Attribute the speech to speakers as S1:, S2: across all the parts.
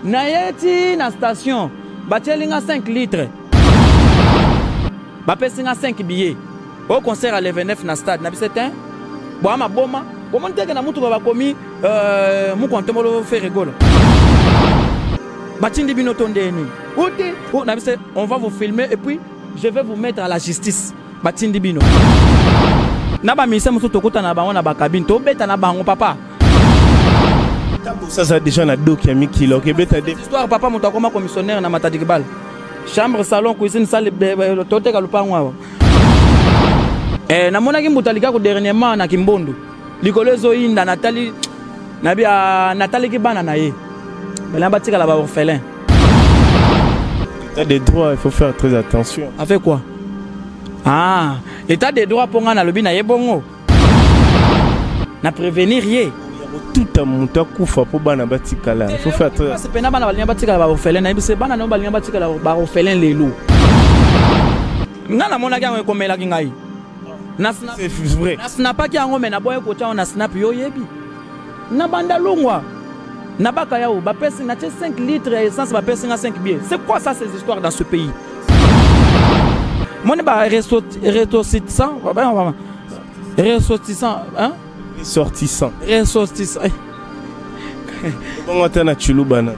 S1: Naye ti na station, batieli nga 5 litres. Bapesi nga 5 billets. Au concert à le 29 na stade, na biso te. Boa maboma, bomoni te ke na mutuka bakomi Mukwa Ntombolo Ferre Gola. Batindi bino to ndenge nini? Ute, oh, na biso on va vous filmer et puis je vais vous mettre à la justice. Batindi bino. Na ba ministère mosusu tokutana na bango na ba cabine, tobeta na bango papa.
S2: Ça, ça déjà na doki ya mikili okebeta de
S1: histoire papa moto akoma commissionnaire na Matadi Kibala. Chambre, salon, cuisine, salle, toteka lupango awa. Namonaki mbuta likaku dernièrement na Kimbondu. Likolo ezoyinda, natali, nabi, ah, nataliki bana na ye. Bana batikala ba orphelin.
S2: État de droit, il faut faire très attention.
S1: Avec quoi? Ah, état de droit pour nga nalobi na ye bongo. Na prévenir ye.
S2: Tout un moto akufa po bana batikala. Il faut faire très
S1: attention. Pena bana balinga batikala ba orphelin na yebise bana no balinga batikala ba orphelin lelo. Nga namonaki yango ekomelaki ngai. Na snap.
S2: C'est vrai.
S1: Na snapaki yango mais naboye kotia yango na snap yo yebi. Na banda longwa. Na baka yao bapesi na tie 5 litres ya essence bapesi nga 5 billets. C'est quoi ça ces histoires dans ce pays? Moni ba ressortissant, ba ressortissant, hein?
S2: Ressortissant.
S1: Ressortissant.
S2: Bongo ata na Tshiluba na.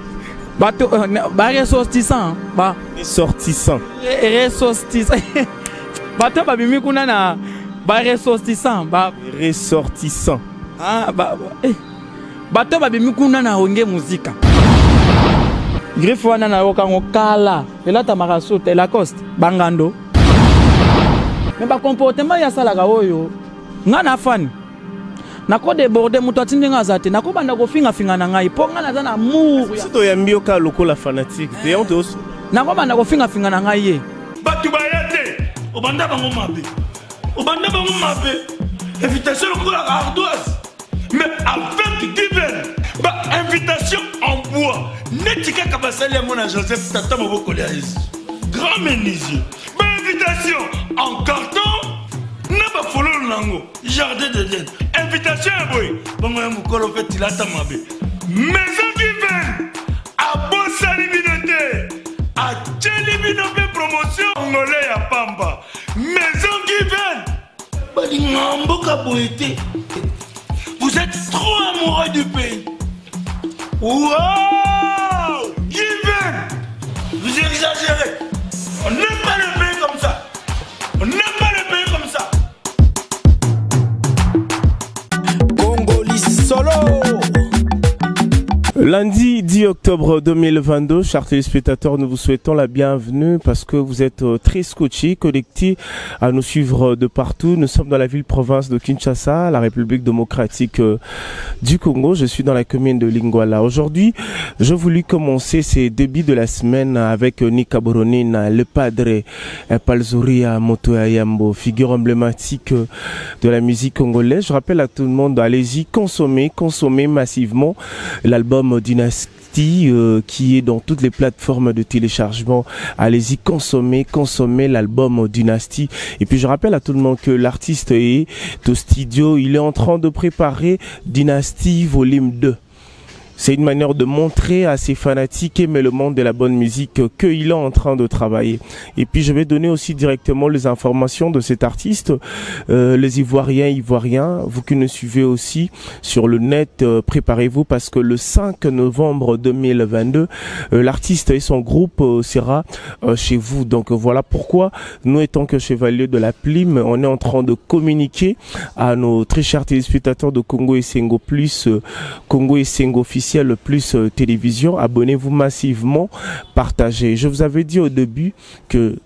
S1: Bato, ba ressortissant, ba
S2: ressortissant.
S1: Ressortissant. Bato babimi kuna na ba ressortissant, ba
S2: ressortissant.
S1: Ah, ba, ba, eh. Bato babimi kuna na Wenge Musica. Griffe wana na yoka ngo kala, elatamaka soute Lacoste, bangando. Mais ba comportement ya salaka oyo, nga na fan. Nako déborder moto atindi nga aza te, nako banda kofinga finga na ngai po nga naza na amour ya
S2: Soto ya mbioka lokola fanatique te, yango tozo
S1: Nako banda kofinga finga na ngai ye.
S3: Bato baya te, obanda bango mabe. Obanda bango mabe. Invitation lokola ardoise. Mais avec Given, ba invitation en bois. Neti kaka basali yango na Joseph tata mobokoli ya Yesu. Grand menuisier. Ba invitation en carton na ba fololo nango. Jardin d'Eden. Invitation ya boye. Bongo ya mokolo pe tilata mabe. Maison Given abosani bino te. Atieli bino pe promotion ngole ya pamba. Maison Given balinga mboka boye te. Vous êtes trop amoureux du pays. Wow! Given! Vous exagérez. On n'aime pas le pays comme ça. On n'aime pas le pays comme ça.
S4: Congolais solo.
S2: Lundi 10 octobre 2022, chers téléspectateurs, nous vous souhaitons la bienvenue parce que vous êtes très scotchés, connectés à nous suivre de partout. Nous sommes dans la ville-province de Kinshasa, la République démocratique du Congo. Je suis dans la commune de Lingwala. Aujourd'hui, je voulais commencer ces débuts de la semaine avec Nika Boronina, le padre Palzuria Motoyambo, figure emblématique de la musique congolaise. Je rappelle à tout le monde, allez-y, consommez, consommez massivement l'album Dynastie qui est dans toutes les plateformes de téléchargement. Allez-y, consommez, consommez l'album Dynastie. Et puis je rappelle à tout le monde que l'artiste est au studio, il est en train de préparer Dynastie volume 2. C'est une manière de montrer à ses fanatiques et le monde de la bonne musique qu'il est en train de travailler. Et puis je vais donner aussi directement les informations de cet artiste, les Ivoiriens, Ivoiriens, vous qui nous suivez aussi sur le net, préparez-vous parce que le 5 novembre 2022, l'artiste et son groupe sera chez vous. Donc voilà pourquoi nous, étant que chevaliers de la plume, on est en train de communiquer à nos très chers téléspectateurs de Congo Esengo Plus, Congo Esengo officiel plus télévision. Abonnez-vous massivement, partagez. Je vous avais dit au début que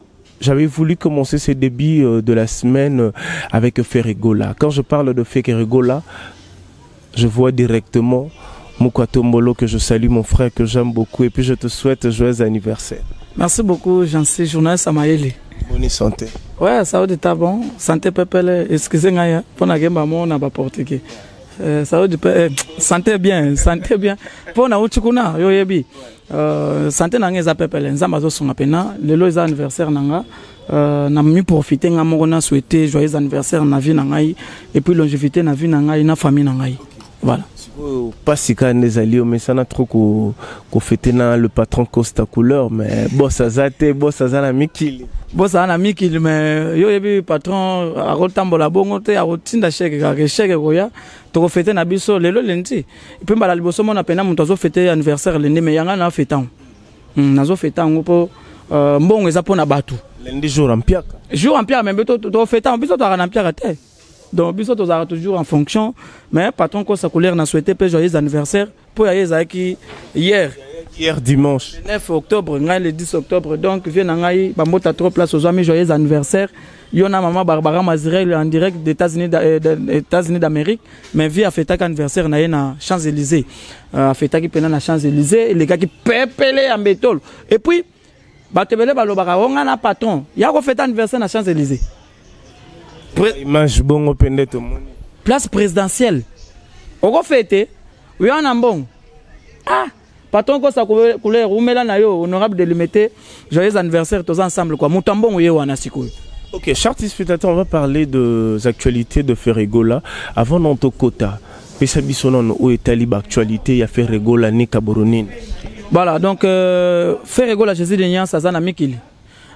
S2: j'avais voulu commencer ce début de la semaine avec Ferre Gola. Quand je parle de Ferre Gola, je vois directement Mukwa Tombolo, que je salue, mon frère que j'aime beaucoup, et puis je te souhaite joyeux anniversaire.
S1: Merci beaucoup, Jancy, journaliste Amaëli.
S2: Bonne santé.
S1: Ouais, ça va être bon. Santé pepele, excusez-moi, pour na gemba mo na ba portugais. Ça veut dire santé bien, santé bien. Pour na uchi kuna yo yebi. Santé na ngeza pepele, nzamba zo sunga pena, lelo eza anniversaire nanga. Na mi profiter nga moko na souhaiter joyeux anniversaire na vie na ngai et puis longévité na vie na ngai na famille na ngai. Voilà.
S2: Sikoyo pasi kaka nde ezali omesana trop kofete na le patron Costa Couleur, mais boss aza te, boss aza na mikili.
S1: Boss aza na mikili, mais yo oyebi patron akotambola bongo te, akotinda chèque kaka, chèque ekoya, tokofete na biso lelo lundi. Mpe mbala liboso mona mpena moto azofete anniversaire lundi, mais yanga na fete yango. Nazofete yango mpo mbongo eza mpo na bato.
S2: Lundi jour ya mpiaka.
S1: Jour ya mpiaka, mais tofete yango, biso tozalaka na mpiaka te. Donc biso tozalaka toujours en fonction, mais patron Kosa Couleur na souhaité mpe joyeux anniversaire mpo ya ye ezalaki hier.
S2: Hier dimanche.
S1: Le 9 octobre, ngai le 10 octobre, donc vie na ngai bambota trop place ozwami joyeux anniversaire. Yo na mama Barbara Mazirel en direct des États-Unis États-Unis d'Amérique, mais vie afetaki anniversaire na ye na Champs-Élysées. Afetaki pena na Champs-Élysées, elekaki pepele ya mbetolo. Et puis bato ebele balobaka o nga na patron ya kofeta anniversaire na Champs-Élysées.
S2: Image bongo pende tomoni.
S1: Place présidentielle. Okofete oya na mbongo. Ah, patron Kosa Couleur umela na yo honorable de Limete, joyeux anniversaire tous ensemble quoi. Moto mbongo ye wana sikoyo.
S2: Ok, chers téléspectateurs, on va parler des actualités de Ferre Gola. Avant d'entrer kota, pesa biso nano oyo etali ba actualité ya Ferre Gola ni Kaboronine.
S1: Voilà, donc Ferre Gola Jésus de Nyans aza na mikili.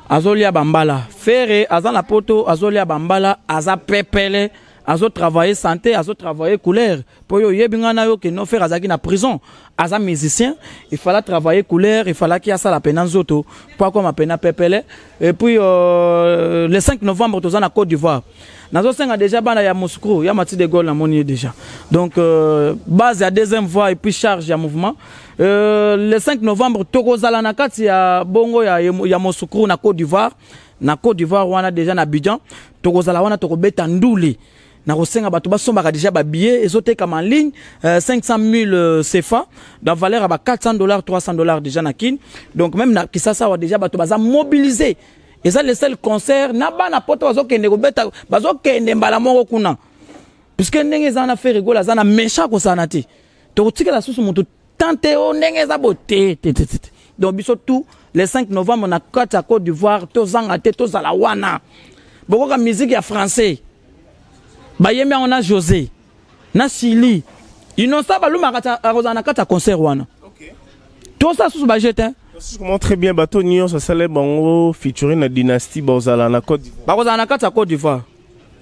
S1: Azolia bambala. Ferre aza na poto, azolia bambala, aza pepele, azo travailler santé, azo travailler couleur. Po yo yebi nga na yo ke no Ferre azaki na prison, aza musicien, il fallait travailler couleur, il fallait qu'il asala pena nzoto, po akoma pena pepele. Et puis le 5 novembre toza na Côte d'Ivoire. Nazo senga déjà bana ya Moscou, ya Mathieu de Gaulle na moni déjà. Donc base ya deuxième voie et puis charge ya mouvement. Le 5 novembre tokozala na kati ya bongo ya Moscou na Côte d'Ivoire. Na Côte d'Ivoire wana déjà na Abidjan, tokozala wana tokobeta ndule. Na kosenga bato basombaka déjà ba billets ezotekama en ligne 500 000 CFA dans valeur à ba 400 $, 300 $ déjà na Kin. Donc même na Kisasa wa déjà bato baza mobiliser. Eza le seul concert na bana poto bazokende kobeta, bazokende mbala moko kuna. Puisque ndenge eza na Ferre Gola aza na méchant kosana te. Tokotikela susu moto tante o ndenge eza bo te, te, te, te, te. Donc biso tout le 5 novembre na kati ya Côte d'Ivoire tozanga te, tozala wana. Bokoka musique ya français. Bayembi yango na José, na Chili. Innocent Baluma akozala na kati ya concert wana. Tosa susu ba jete, hein.
S2: Je comprends très bien, bato nyonso asala bango featuring na dynastie bozala na Côte d'Ivoire.
S1: Bakozala na kati ya Côte d'Ivoire.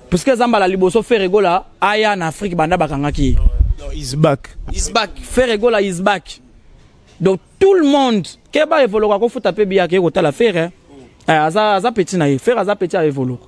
S1: Puisque Zamba la liboso Ferre Gola aya na Afrique banda bakangaki ye.
S2: Non, is back.
S1: Is back. Ferre Gola is back. Donc tout le monde keba evoloko akofuta pe biya ke kotala Ferre, hein. Eh, aza petit na ye. Ferre aza petit ya evoloko.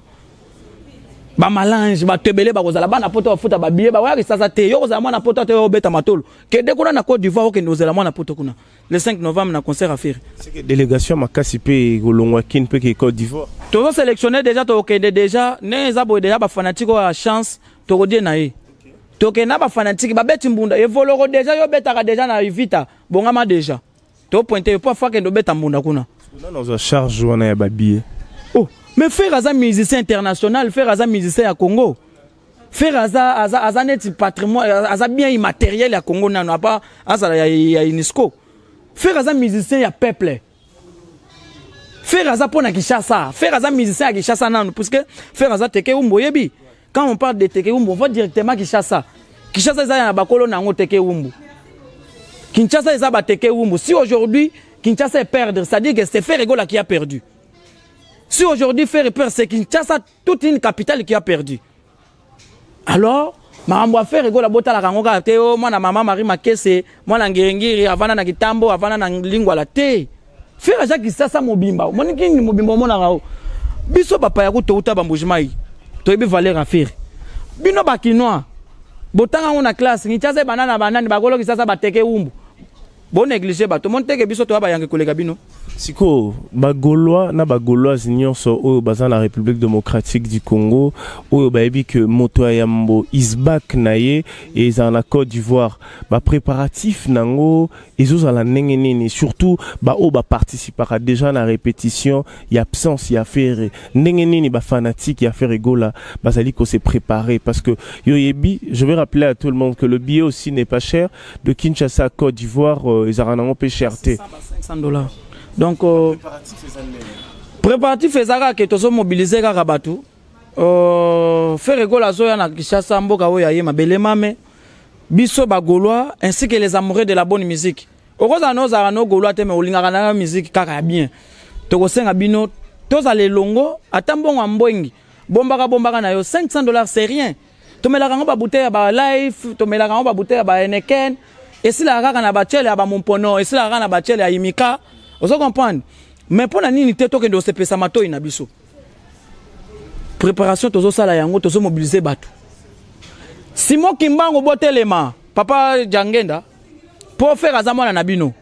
S1: Ba malange, ba tebele, ba kozala bana poto bafuta ba billet, ba waya sasa te. Yo kozala mwana poto te obeta matolo. Kende kuna na Côte d'Ivoire okende ozela mwana poto kuna. Le 5 novembre na concert à Ferre.
S2: C'est que délégation makasi pe kolongwa Kin pe ke Côte d'Ivoire.
S1: Tozo sélectionner déjà to okende déjà, ne eza boye déjà ba fanatique ya chance to kodie na ye. Toke na ba fanatique ba beti mbunda evoloko déjà yo betaka déjà na Vita, bongama déjà. To pointer po fa kendo beta mbunda kuna.
S2: Kuna na charge wana ya ba billet.
S1: Oh, mais Ferre aza musicien international, Ferre aza musicien ya Congo. Ferre aza neti patrimoine, aza bien immatériel ya Congo nano, apa azala ya UNESCO. Ferre aza musicien ya peuple. Ferre aza pona Kinshasa. Ferre aza musicien ya Kinshasa nano, puisque Ferre aza teke umbo yebi. Quand on parle de teke umbo, on va directement Kinshasa. Kinshasa eza ya bakolo nango teke umbo. Kinshasa eza ba teke umbo. Si aujourd'hui Kinshasa est perdre, c'est-à-dire que c'est Ferre Gola qui a perdu. Si aujourd'hui Ferre perd, c'est Kinshasa, toute une capitale qui a perdu. Alors, makambo ya Ferre Gola botalaka yango kaka te, oh, mwana mama Marie Makese, mwana Ngiringiri, avanda na Kitambo, avanda na Lingwala te. Ferre aza Kinshasa mobimba. Omoni kini mobimba omonaka o. Biso bapaya ku touta ba Mbuji-Mayi, toyebi valeur ya Ferre. Bino ba Kinois, botanga yango na classe, Kinshasa ebanda na banani, bakolo Kinshasa bateke umbu. Bo négliger bato, omoni te ke biso toya bayange koleka bino.
S2: Siko, ba Gaulois na ba Gauloises nyonso oyo baza na République démocratique du Congo, oyo bayebi ke moto ya yambo isbak na ye ezala na Côte d'Ivoire, ba préparatifs nango ezozala ndenge nini, surtout ba oyo ba participaka déjà na répétition ya absence ya Ferre, ndenge nini ba fanatique ya Ferre Gola bazali ko se préparer, parce que yo yebi, je vais rappeler à tout le monde que le billet aussi n'est pas cher de Kinshasa à Côte d'Ivoire, ezala nango pe cher te.
S1: 500 $. Donc préparatif ezalaka ke tozo mobiliser kaka bato. Ferre Gola azoya na Kinshasa, mboka oyo aye mabele mame. Biso ba Gaulois ainsi que les amoureux de la bonne musique. Okozala na ozalaka no Gaulois te mais olingaka na musique kaka ya bien. Tokosenga bino tozala elongo ata mbongo ya mbwengi. Bombaka bombaka na yo 500 dollars c'est rien. Tomelaka yango ba bouteille ya ba life, tomelaka yango ba bouteille ya ba Heineken. Esilaka kaka na ba tchele ya ba Mompono, esilaka kaka na ba tchele ya Imika. Ozo comprendre? Mais pona nini te tokende kosepesa matoyi na biso? Préparation tozosala yango, tozomobilize bato. Simon Kimbangu botelema, papa Jangenda, po faire aza mwana na bino.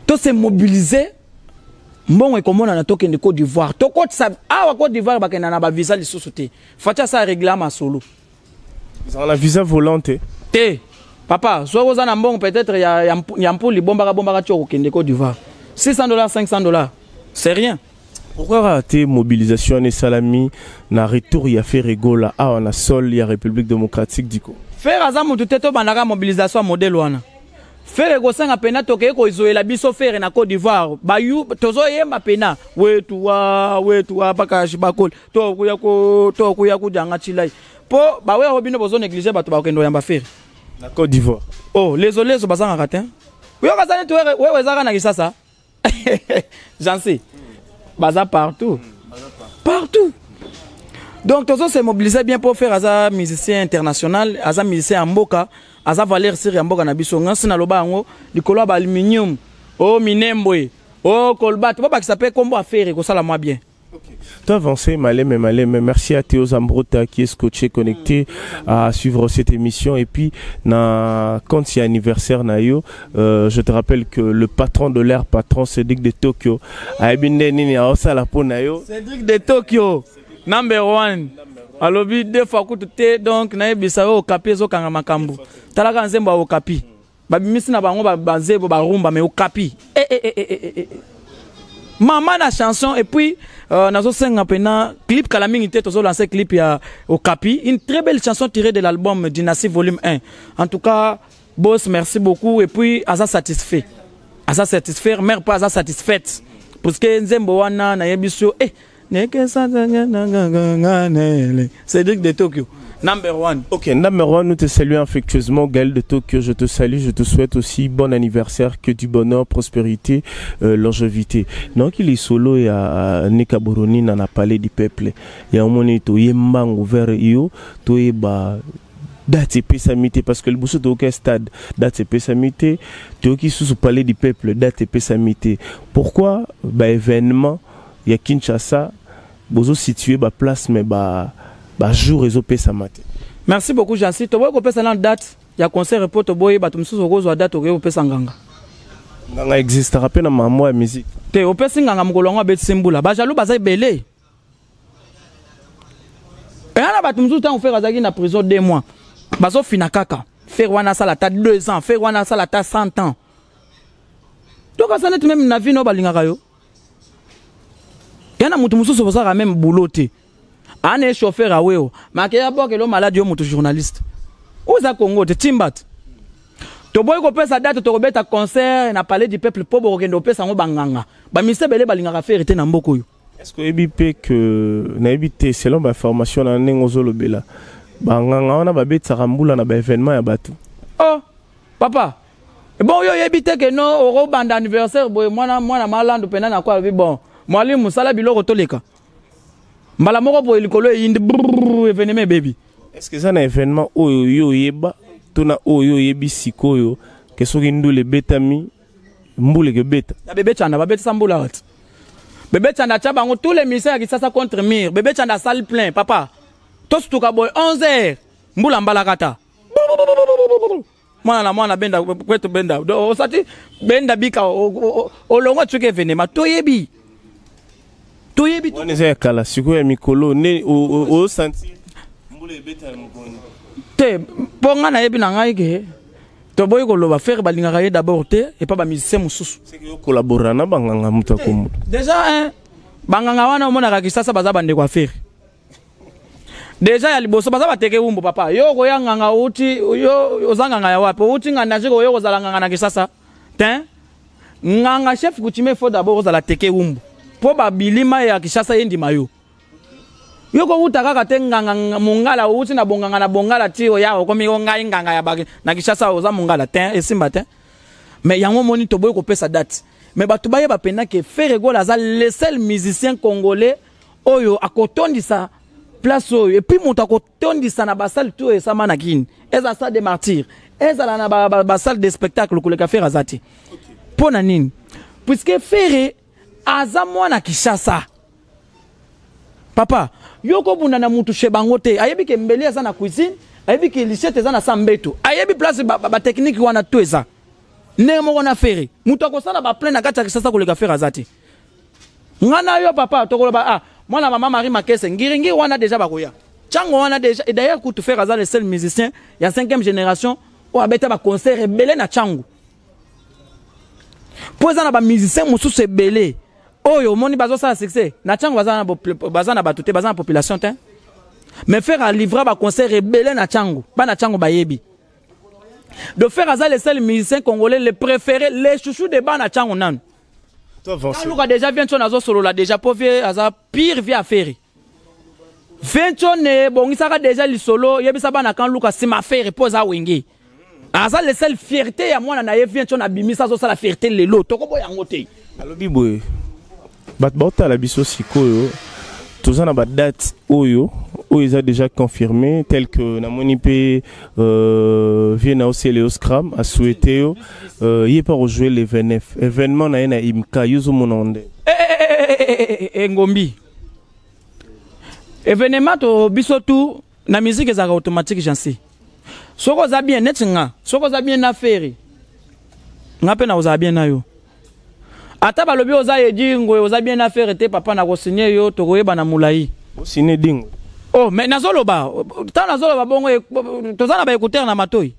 S1: To se mobiliser mbongo ekomonana tokende Côte d'Ivoire. Tokotisa awa Côte d'Ivoire bakenda na ba visa lisusu te. Fatshi asa régler masolo.
S2: Ezala na visa volante.
S1: Te. Papa, soki oza na mbongo peut-être ya ya, ya mpuli bombaka bombaka ti okokende Côte d'Ivoire. 600 dollars, 500 dollars. C'est rien.
S2: Pourquoi rater mobilisation wana esalami na retour ya Ferre Gola awa na sol ya République démocratique du Congo?
S1: Ferre aza mutu te tobandaka mobilisation ya modèle wana. Ferre kosenga pena tokei kozoyela biso Ferre na Côte d'Ivoire. Bayu tozoyemba pena wetu wa wetu wa bakashi bakoli tokuya ko tokuya kujanga chilai. Po bawe oyo bino bozo négliger bato bakokende koyamba Ferre.
S2: Na Côte d'Ivoire.
S1: Oh lezo lezo bazangaka te. Oyoka za neti wewe wewe ezaka na Kinshasa. Jansi baza partout. Partout. Donc tozo se mobiliser bien pour faire aza musicien international, aza musicien ya mboka, aza valeur sûre ya mboka na biso. Ngasi na loba yango likolo ya ba aluminium, oh minembwe, oh kolbat, bo bakisa pe kombo affaire kosala moi bien.
S2: Tu avancé, Malem et Malem. Merci à Théo Zambrota qui est scotché, connecté à suivre cette émission. Et puis, na, quand il y a anniversaire, Nayo, je te rappelle que le patron de l'air, patron Cédric de Tokyo, Aibinde Nini, Aosa la po Nayo.
S1: Cédric de Tokyo, number one. Alobi deux fois kutu te, donc nayebisa yo Okapi ezokanga makambo. Talaka nzembo ya Okapi. Babimisi na bango banzembo barumba mais Okapi. Eh, eh, eh, eh, eh, eh. Mama na chanson et puis nazosenga pena clip kala mingi te tozo lancer clip ya Okapi, une très belle chanson tirée de l'album Dynastie volume 1. En tout cas, boss, merci beaucoup et puis aza satisfait. Aza satisfait, mère pas aza satisfaite. Parce que nzembo wana nayebi so eh nekesa Cédric de Tokyo. Number one.
S2: Ok, number one, nous te saluons affectueusement, Gaël de Tokyo, je te salue, je te souhaite aussi bon anniversaire, que du bonheur, prospérité, longévité. Donc, il est solo et à Nika Boroni, dans la palais du peuple. Il y a un moment où il y a un vers io, to yeba date epesami te, parce que le bosso toyoki stade, date epesami te, toyoki susu palais du peuple, date epesami te. Pourquoi ba événement ya Kinshasa bozo situer ba place mais ba jour ezopesama te?
S1: Merci beaucoup Jansi. Toboyi kopesa na date ya concert po toboyi bato mosusu okozwa date okoki kopesa nganga.
S2: Nganga existera pe na mambo ya musique.
S1: Te, opesi nganga mokolo yango abetisi mbula. Ba jaloux baza ebele. Eya na bato mosusu ntango Ferre azalaki na prison 2 mois, bazofina kaka. Ferre wana asala ata 2 ans, Ferre wana asala ata 100 ans. Donc asa neti même na vie no balingaka yo. Ya na moto mosusu bozalaka même boulot te. Ane chauffeur aweo, make ya bokelo malade yo moto journaliste. Oza Congo te timbat. Toboyi kopesa date tokobeta concert na palais du peuple po bokokende kopesa yango banganga. Ba ministre ebele balingaka Ferre te na mboka oyo.
S2: Est-ce que oyebi pe que nayebi te selon ba information na ndenge ozolobela banganga wana babetisaka mbula na ba événement ya bato?
S1: Oh papa, bon yo oyebi te ke no okobanda anniversaire boye mwana mwana malandu pena na kwa alobi bon mwalimu sala biloko toleka mbala moko boye likolo eyindi brrr, événement ebebi.
S2: Est-ce que eza na événement oyo yo oyeba to na oyo oyebi sikoyo ke soki ndula ebetami mbula ekebeta?
S1: Ya Bebe Chanda babetisa mbula wati. Bebe Chanda atia bango tous les musiciens ya Kinshasa contre mur. Bebe Chanda salle plein papa. Tosutuka boye 11 heures mbula mbalakata. Mwana na mwana benda kwetu benda. Do osati benda bika olongo tuke événement toyebi. Toyebi
S2: wana eza ya kala sikoyo ya mikolo nde o sentir mbula ebeta ya mokoni.
S1: Te mpo nga nayebi na ngai ke toboyi koloba Ferre balingaka ye d'abord te epa ba musicien mosusu.
S2: C'est que yo collabora na banganga moto akomo.
S1: Déjà hein, banganga wana omonaka Kinshasa baza bandeko ya Ferre. Déjà ya liboso baza bateke wumbu papa. Yo okoya nganga outi yo oza nganga ya wapi? Outi nganda jiko oyo kozala nganga na Kinshasa. Te nganga chef coutumier faut d'abord ozala teke wumbu. Po ba bilima ya Kinshasa ye ndima yo. Yo kowuta kaka te nganga mongala, owuti na bonganga na bongala ti oya okomi yo ngai nganga ya ba na Kinshasa, oza mongala te, esimba te. Mais yango omoni toboyi kopesa date. Mais bato bayeba mpenza ke Ferre Gola aza le seul musicien congolais oyo akotondisa place oyo, et puis moto akotondisa na basalle tout oyo esama na Kini, ezala salle de martyr, ezala na basalle de spectacle, koleka Ferre aza te. Mpo na nini? Puisque Ferre aza mwana Kinshasa. Papa, yo kobunda na mutu chez bango te, ayebi ke mbeli aza na cuisine, ayebi ke lichette eza na sa mbeto, ayebi place batechnique ba wana to eza ndenge moko na Ferre. Moto akosala baplein na kati ya Kinshasa koleka Ferre aza te. Nga na yo papa tokoloba, ah, mwana mama Marie Makese ngiringiri wana deja bakoya ntango wana deja. Et d'ailleurs kutu Ferre aza le seul musicien ya 5e génération oyo abeta baconcert ebele na ntango, mpo eza na bamusicien mosusu ebele oyo omoni bazosala succès na ntango baza na bato te, baza na population te. Mais Ferre alivra baconcert ebele na ntango, bana ntango bayebi. De Ferre aza le seul musicien congolais le préféré, le chouchou de bana ntango. Nanu aluka déjà vie nso nazosolola déjà, po vie aza pire vie affaire. Ventone ebongisaka déjà lisolo, yebisa bana kan luka nsima Ferre, mpo eza Wenge. Aza le seul fierté ya mwana na ye. Ventone abimisa, azosala fierté lelo, tokoboya yango te.
S2: Alobi boye, bato baotala biso sikoyo, toza na badate oyo eza déjà confirmé, tel que namoni mpe vie na osele Scram asouhaité yo ye mpe akojouer le 29, événement na ye na Imka. Yo ozomona nde?
S1: Engombi événement to biso tu na musique ezalaka automatique. Jansi, soki oza bien neti nga, soki oza bien na Ferre, nga mpe na kozala bien na yo. Ata balobi oza Edingwe, oza bien na Ferre te, papa, nakosigne yo, tokoyeba na molai.
S2: Osine Dingo?
S1: Oh, mais nazoloba, ntango nazoloba bongo, toza na baécouteur na matoi.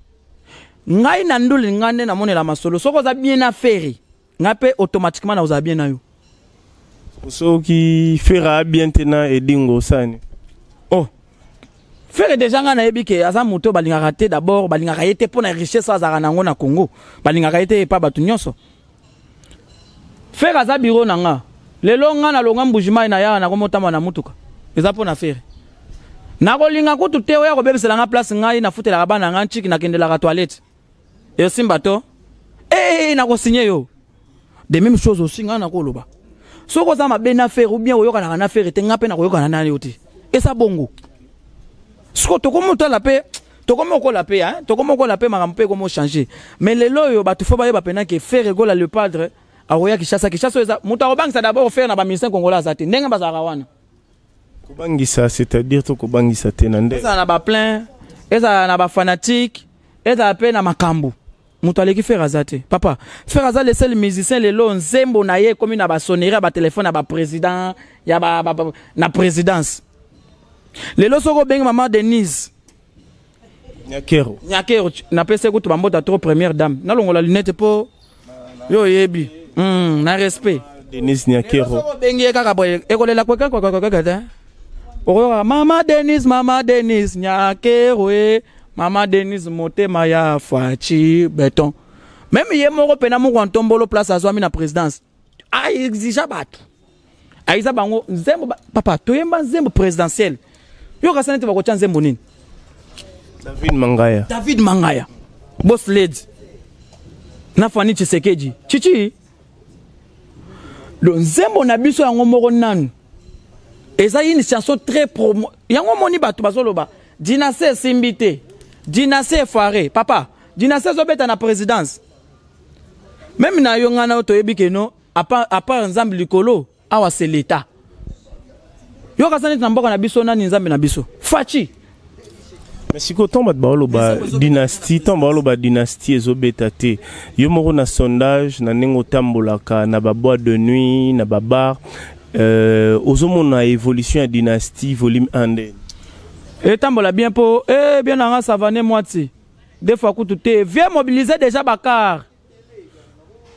S1: Ngai na nduli, ngai nde namonela masolo. Soki oza bien na Ferre, ngai mpe automatiquement nakozala bien na yo.
S2: Soki Ferre a bien te na Edingo, osani?
S1: Oh, Ferre déjà ngai nayebi ke aza moto oyo balingaka te. D'abord balingaka ye te mpo na richesse azalaka nango na Congo, balingaka ye te epa bato nyonso. Ferre aza bureau na nga. Lelo nga nalonga Mbujimai na yaka nakomotamba na mutuka, eza mpo na Ferre. Nakolinga kutu te oya kobebisela nga place ngai nafutelaka bana nga ntiki, nakendelaka toilette, esimba to ee nakosinye yo. De même chose aussi, ngai nakoloba, soki oza mabe na Ferre ou bien oyokanaka na Ferre te, nga mpe nakoyokana na yo te. Eza bongo. Siko tokomi otala mpe tokomi okola mpe, hein? Tokomi okola mpe, makambo mpe ekomi ochange. Mais lelo oyo bato fo bayeba mpena ke Ferre Gola le padre akoya Kinshasa. Kinshasa oyo eza moto akobangisa d'abord Ferre na bamusicien congolais aza te, ndenge bazalaka wana.
S2: Kobangisa, c'est-à-dire to kobangisa te na nde?
S1: Ezala na baplein, ezala na bafanatique, ezala mpe na makambo, moto aleki Ferre aza te. Papa, Ferre aza le seul musicien lelo nzembo na ye ekomi na basonnerie ya batelefone ya baprésident ya ba, na présidence. Lelo soki obengi mama Denise
S2: Nyakero.
S1: Nyakero, napesi kutu bambota trop, première dame, nalongola lunette mpo yo oyebi na respect.
S2: Denise Nyakero.
S1: Soki obengi ye kaka boye, ekolela kwekekwekwekeke te, okoyokaka mama Denise, mama Denise Nyakero e, mama Denise, motema ya Fatshi Béton. Même ye moko mpena moko ya ntombolo, place azwami na présidence, aexige bato, ayiza bango nzembo. Papa, toyemba nzembo présidentielle, yo kasi neti bakotya nzembo nini?
S2: David Mangaya.
S1: David Mangaya, boss lady na Fani Tshisekedi chichi. Donc nzembo na biso yango moko nanu eza une chanson très promo. Yango omoni bato bazoloba dynastie esimbi te, dynastie efoire. Papa, dynastie ezobeta na présidence. Même na yo, ngai na yo toyebi ke no, à part Nzambe likolo awa, c'est l'état. Yo kasa neti na mboka na biso, nani Nzambe na biso? Fatshi.
S2: Mais sikoyo ntango bato baoloba dynastie, ntango baoloba dynastie ezobeta te, yo moko na sondage na ndenge otambolaka na baboîte de nuit, na babar, ozomona évolution ya dynastie volume 1 nde?
S1: Etambola bien mpo e bien nanga savane mwati deux fois kutu te. Vie mobiliser déjà bacar,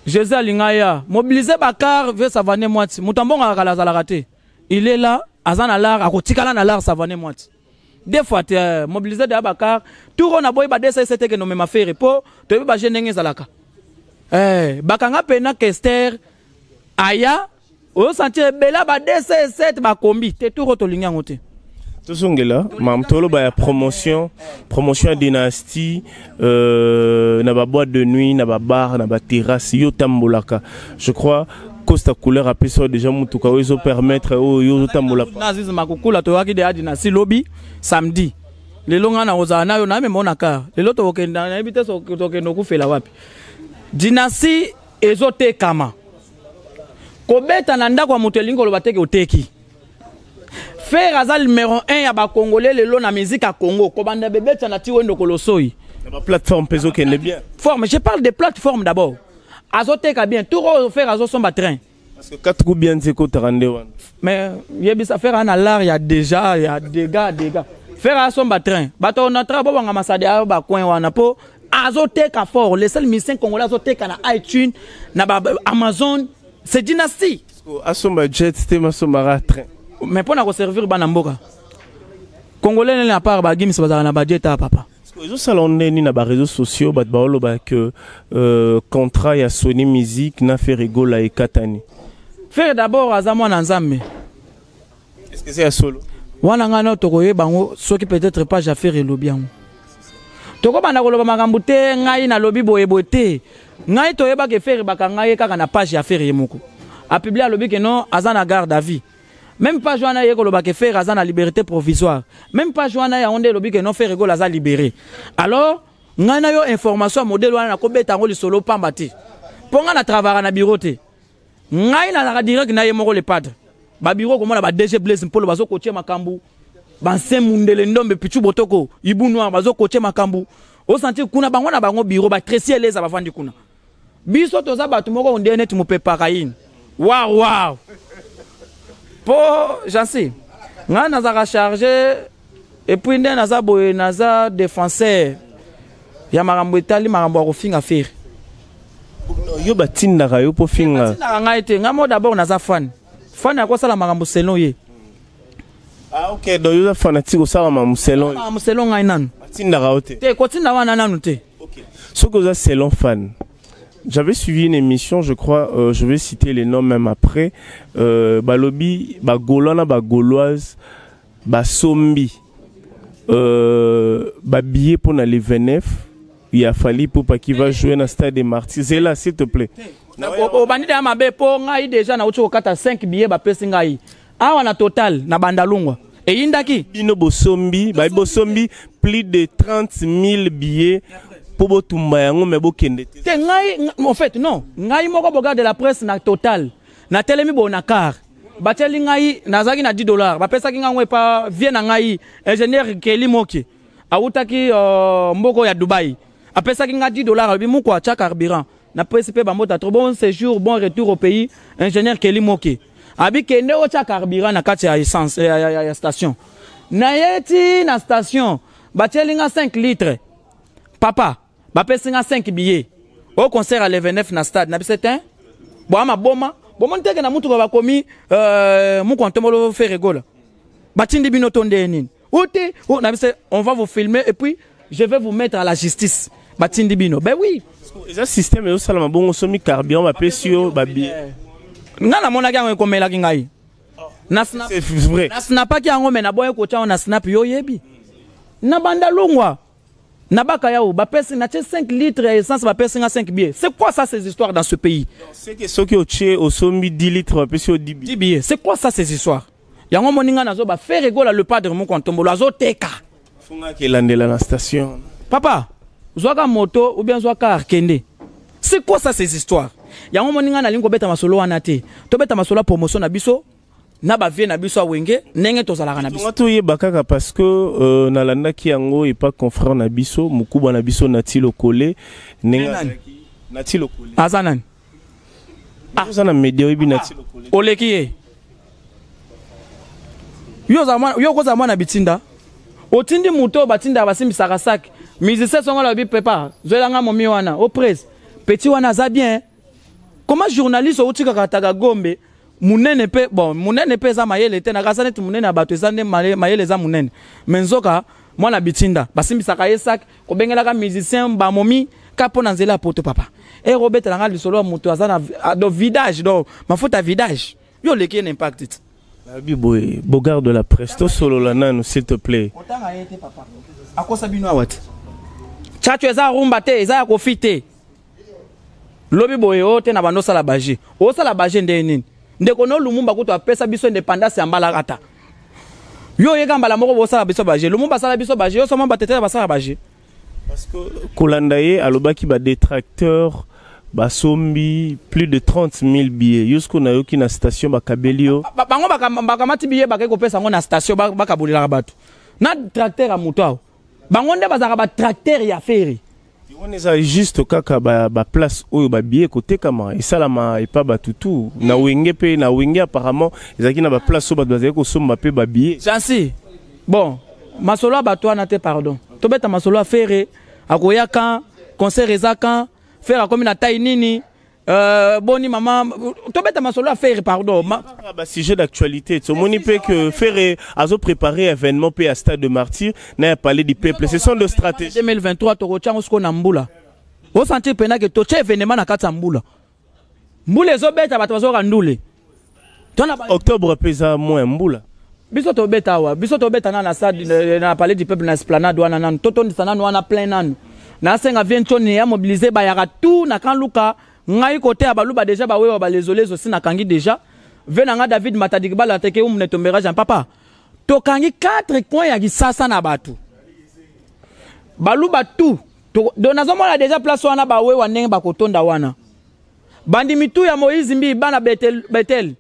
S1: Jésus alinga ya mobiliser bacar. Vie savane mwati, moto ambongaka kala azalaka te. Il est là, aza na lar, akotikala na lar. Savane mwati deux fois te, mobiliser déjà bacar. Tour oyo naboyi ba 207 ekende omema Ferre, mpo toyebi baje ndenge ezalaka. Bakanga pena Kester aya oyosentir ebele ba 207 bakombi te. Tour oyo tolingi yango te.
S2: Tozongela mam toloba ya promotion, promotion ya Dynastie na ba boîte de nuit, na ba bar, na ba terrasse yo tambolaka. Je crois Costa Couleur apesi yo déjà mutuka oyo ezo permettre oyo yo ozotambola.
S1: Na Aziz Makukula toyaki de ya Dynastie lobi samedi. Lelo ngai nakozala na yo na mema na car. Lelo tokokenda, nayebi te soki tokokende okufela wapi. Dynastie ezotekama. Kobeta na ndako ya moto elingi koloba te ke oteki. Ferre aza numéro 1 ya ba Congolais lelo na musique ya Congo. Kobanda bebetsa na tiwendo kolosoi.
S2: Na ba plateforme mpe ezokende bien.
S1: Forme, je parle des plateformes d'abord. Azoteka bien. Tour oyo Ferre azosomba train.
S2: Parce que 4 coups bien nzeko ekotaka nde wana.
S1: Mais yebisa Ferre ana l'art ya déjà ya dégâts dégâts. Ferre asomba train. Bato na train bobanga masadi ayo ba coin wana po azoteka fort. Les seuls musiciens congolais azoteka na iTunes, na ba Amazon, c'est Dynastie.
S2: Asomba jet te masombaka train.
S1: Mais mpona koservir bana mboka congolais nene à part bagims bazalaka na bajet ya papa.
S2: Ezosala ndeni na baréseaux sociaux bato baoloba que contrat ya Sony Music na Ferre Gola ekatani.
S1: Ferre d'abord aza mwana Nzambe.
S2: Est-ce que c'est ya solo?
S1: Wana ngai nao tokoyeba yango soki peut-être page ya Ferre elobi yango. Tokobanda koloba makambo te, ngai nalobi boye boye te. Ngai toyebaka Ferre bakanga ye kaka na page ya Ferre ye moko. Apublie alobi ke non aza na garde à vie. Même page wana ye koloba ke Ferre aza na liberté provisoire. Même page wana yango nde elobi ke non Ferre Gola aza libéré. Alors ngai na yo information ya modèle wana nakobeta yango lisolo pamba te. Mpo ngai na travaillaka na bureau te. Ngai nazalaka direct na ye moko le padre. Ba bureau komona ba DG Blaise Mpolo bazo kotie makambo. Ba Mundele Ndombe Pichu Botoko Ibu Noir bazo kotie makambo. Osanti kuna bango na bango bureau ba Tracy Eleza bavandi kuna. Biso toza bato moko onde neti mopepaka yini. Wow wow. Po Jansi, ngai nazalaka chargé et puis nde naza boye naza défenseur ya makambo etali makambo ya kofinga Ferre.
S2: Yo batindaka yo po finga.
S1: Batindaka ngai te, ngai mo d'abord naza fan. Fan akosala makambo selon ye.
S2: Ah ok, donc yo oza fanatique osala makambo selon ye.
S1: Makambo selon ngai nanu.
S2: Batindaka yo te.
S1: Te, kotinda wana nanu te.
S2: Ok. Soki oza selon fan. J'avais suivi une émission, je crois, je vais citer les noms même après. Balobi, ba Gaulois na ba Gauloise, ba Sombi, ba billets pour les 29. Il a fallu pour pas qu'il va jouer dans le stade des Martyrs. Zela, s'il te plaît.
S1: Obandi ya mabe po ngai déjà na uti kokata 5 billets ba pesi ngai. Awa na total na bandalungwa. Eyindaki
S2: bino bosombi, ba bosombi plus de 30 000 billets po botumba yango me bokende te.
S1: Te ngai en fait non, ngai moko bogarde de la presse na total. Na telemi bo na car. Batieli ngai nazalaki na 10 $, bapesaki ngai ngo epa vie na ngai ingénieur Kelly Moki. Awutaki mboko ya Dubai. Apesaki ngai 10 $, alobi moko atia carburant. Na presse pe bambota trop bon séjour, bon retour au pays, ingénieur Kelly Moki. Abi kende otia carburant na kati ya essence ya station. Na yeti na station, batieli nga 5 litres. Papa, bapesi nga 5 billets. Au concert à le 29 na stade, na biso te. Bo ama boma, bo mon teke na mutu ba komi muku antombolo Ferre Gola. Batindi bino to nde nini? Outi, oh, na biso, on va vous filmer et puis je vais vous mettre à la justice. Batindi bino. Ben oui.
S2: Eza système ezo sala mabongo somi carburant ba pesi yo ba billet.
S1: Nga na monaki yango ekomelaki ngai. Na snap.
S2: C'est vrai.
S1: Na snapaki yango mais na boye kotia na snap yo yebi. Na banda longwa. Na baka yao, ba pesi na 5 litres ya essence ba pesi nga 5 billets. C'est quoi ça ces histoires dans ce pays?
S2: C'est que soki otie osombi 10 litres ba pesi yo 10 billets.
S1: 10 billets. C'est quoi ça ces histoires? Yango moninga nazo ba Ferre Gola le padre moko ntombolo azoteka.
S2: Funga kelandela na station.
S1: Papa, zwaka moto ou bien zwaka car kende. C'est quoi ça ces histoires? Yango moninga na lingo beta masolo wana te. To beta masolo promotion na biso na ba vie na biso awenge ndenge tozalaka na biso.
S2: Tonga toyeba kaka parce que nalandaki yango et pas confrère na biso, mukuba na biso Nati Lokole ndenge Nati Lokole.
S1: Aza nani?
S2: Ah, oza na media oyebi Nati Lokole.
S1: Oleki ye. Yo za mwana, yo koza mwana bitinda. Otindi moto batinda basimbisaka sac. Musicien songo la bi pepa, zwelanga momi wana, au presse. Petit wana za bien. Comment journaliste outika kataga gombe munene pe bon munene pe za mayele te na kasa neti munene ya bato eza nde mayele eza munene. Mais nzoka mwana bitinda basimbisaka ye sac kobengelaka musicien ba momi ka pona nzela ya poto papa. E robetela nga lisolo ya moto aza na do vidage do mafuta vidage. Yo leki na impact.
S2: Nabi boye, Bogard de la presse, tosolola nanu s'il te plaît.
S1: Otanga ye te papa. Akosa bino awa te. Tchatcho eza rumba te, eza ya kofi te. Lobi boye o te na bando sala baje. Osala baje nde nini? Ndeko no Lumumba kutu apesa biso independance ya mbalakata. Yo oyeka mbala moko bosala biso baje. Lumumba asala biso baje, yo soma batetela basala baje.
S2: Parce que kolanda ye alobaki ba détracteurs basombi plus de 30 000 billets. Yo siko nayoki na station bakabeli yo.
S1: Bango bakamati billet bakei kopesa yango na station bakabolelaka bato. Na tracteur ya moto awa. Bango nde bazalaka ba tracteur ya Ferre.
S2: Wana eza juste kaka ba, ba place oyo ba billets kotekama esalama epa bato tout na wenge mpe na wenge apparemment ezalaki na ba place oyo bato bazalaki kosomba mpe ba billets.
S1: Jansi bon masolo ya bato wana te pardon tobeta masolo ya Ferre akoya kan concert eza kan Ferre akomi na taille nini boni mama tobeta masolo ya Ferre pardon ma...
S2: Ba sujet d'actualité tomoni mpe que Ferre azo préparer événement mpe ya stade de martyr na ya palais du peuple, ce sont des stratégies.
S1: 2023 tokotia yango sikoyo na mbula osentir mpena ke totia événement na kati ya mbula mbula ezobeta bato bazoyoka ndule.
S2: Octobre mpe eza mois ya mbula.
S1: Biso tobeta awa, biso tobeta na stade na palais du peuple na esplanade wana nanu totondisa nanu wana plein nanu. Nasenga vie ntoni ya mobiliser bayaka tout na kan luka ngai kote ya baluba déjà bawewa balezolezo si nakangi déjà ve na nga David Matadi Kibala teke umne tombera Jean papa tokangi 4 coins ya Kisasa na bato baluba tout donc nazomona déjà place wana bawewa ndenge bakotonda wana bandi mitu ya Moïse mbi bana Betel, Betel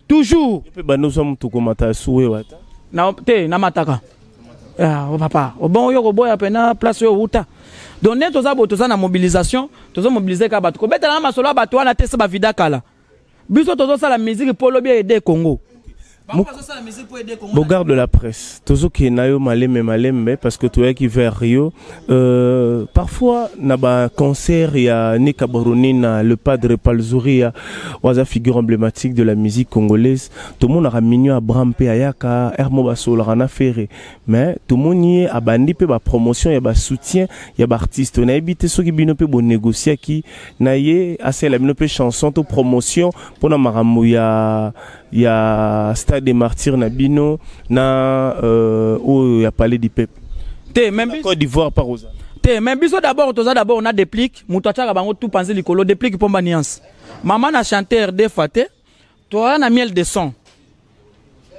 S1: toujours
S2: mpe banozwa motu komata suwe wata
S1: na te na mataka ah, oh papa obon oyo koboya pena place oyo wuta donc nde toza boye toza na mobilisation tozo mobiliser kaka bato kobetela na masolo ya bato wana te se bavida kala biso tozosala musique mpo lobi aide Congo.
S2: Bogard de la presse, tozokende na yo malembe malembe parce que toyaki vers Rio. Parfois na ba concert ya Nika Boronina, le padre Palzuria, waza figure emblématique de la musique congolaise, tomonaka Mignon Abraham mpe ayaka Hermo basololaka na Ferre, mais tomoni ye abandi mpe ba promotion ya ba soutien ya ba artiste. Nayebi te soki bino mpe bonégociaki na ye asalela bino mpe chanson to promotion mpona makambo ya stade des martyrs na bino na oyo ya palais du peuple.
S1: Te même
S2: Côte d'Ivoire par oza.
S1: Te mais biso d'abord toza d'abord na déplique moto atiaka bango tout panzi likolo déplique pomba nuance mama na chanteur deux fois te toza na miel de son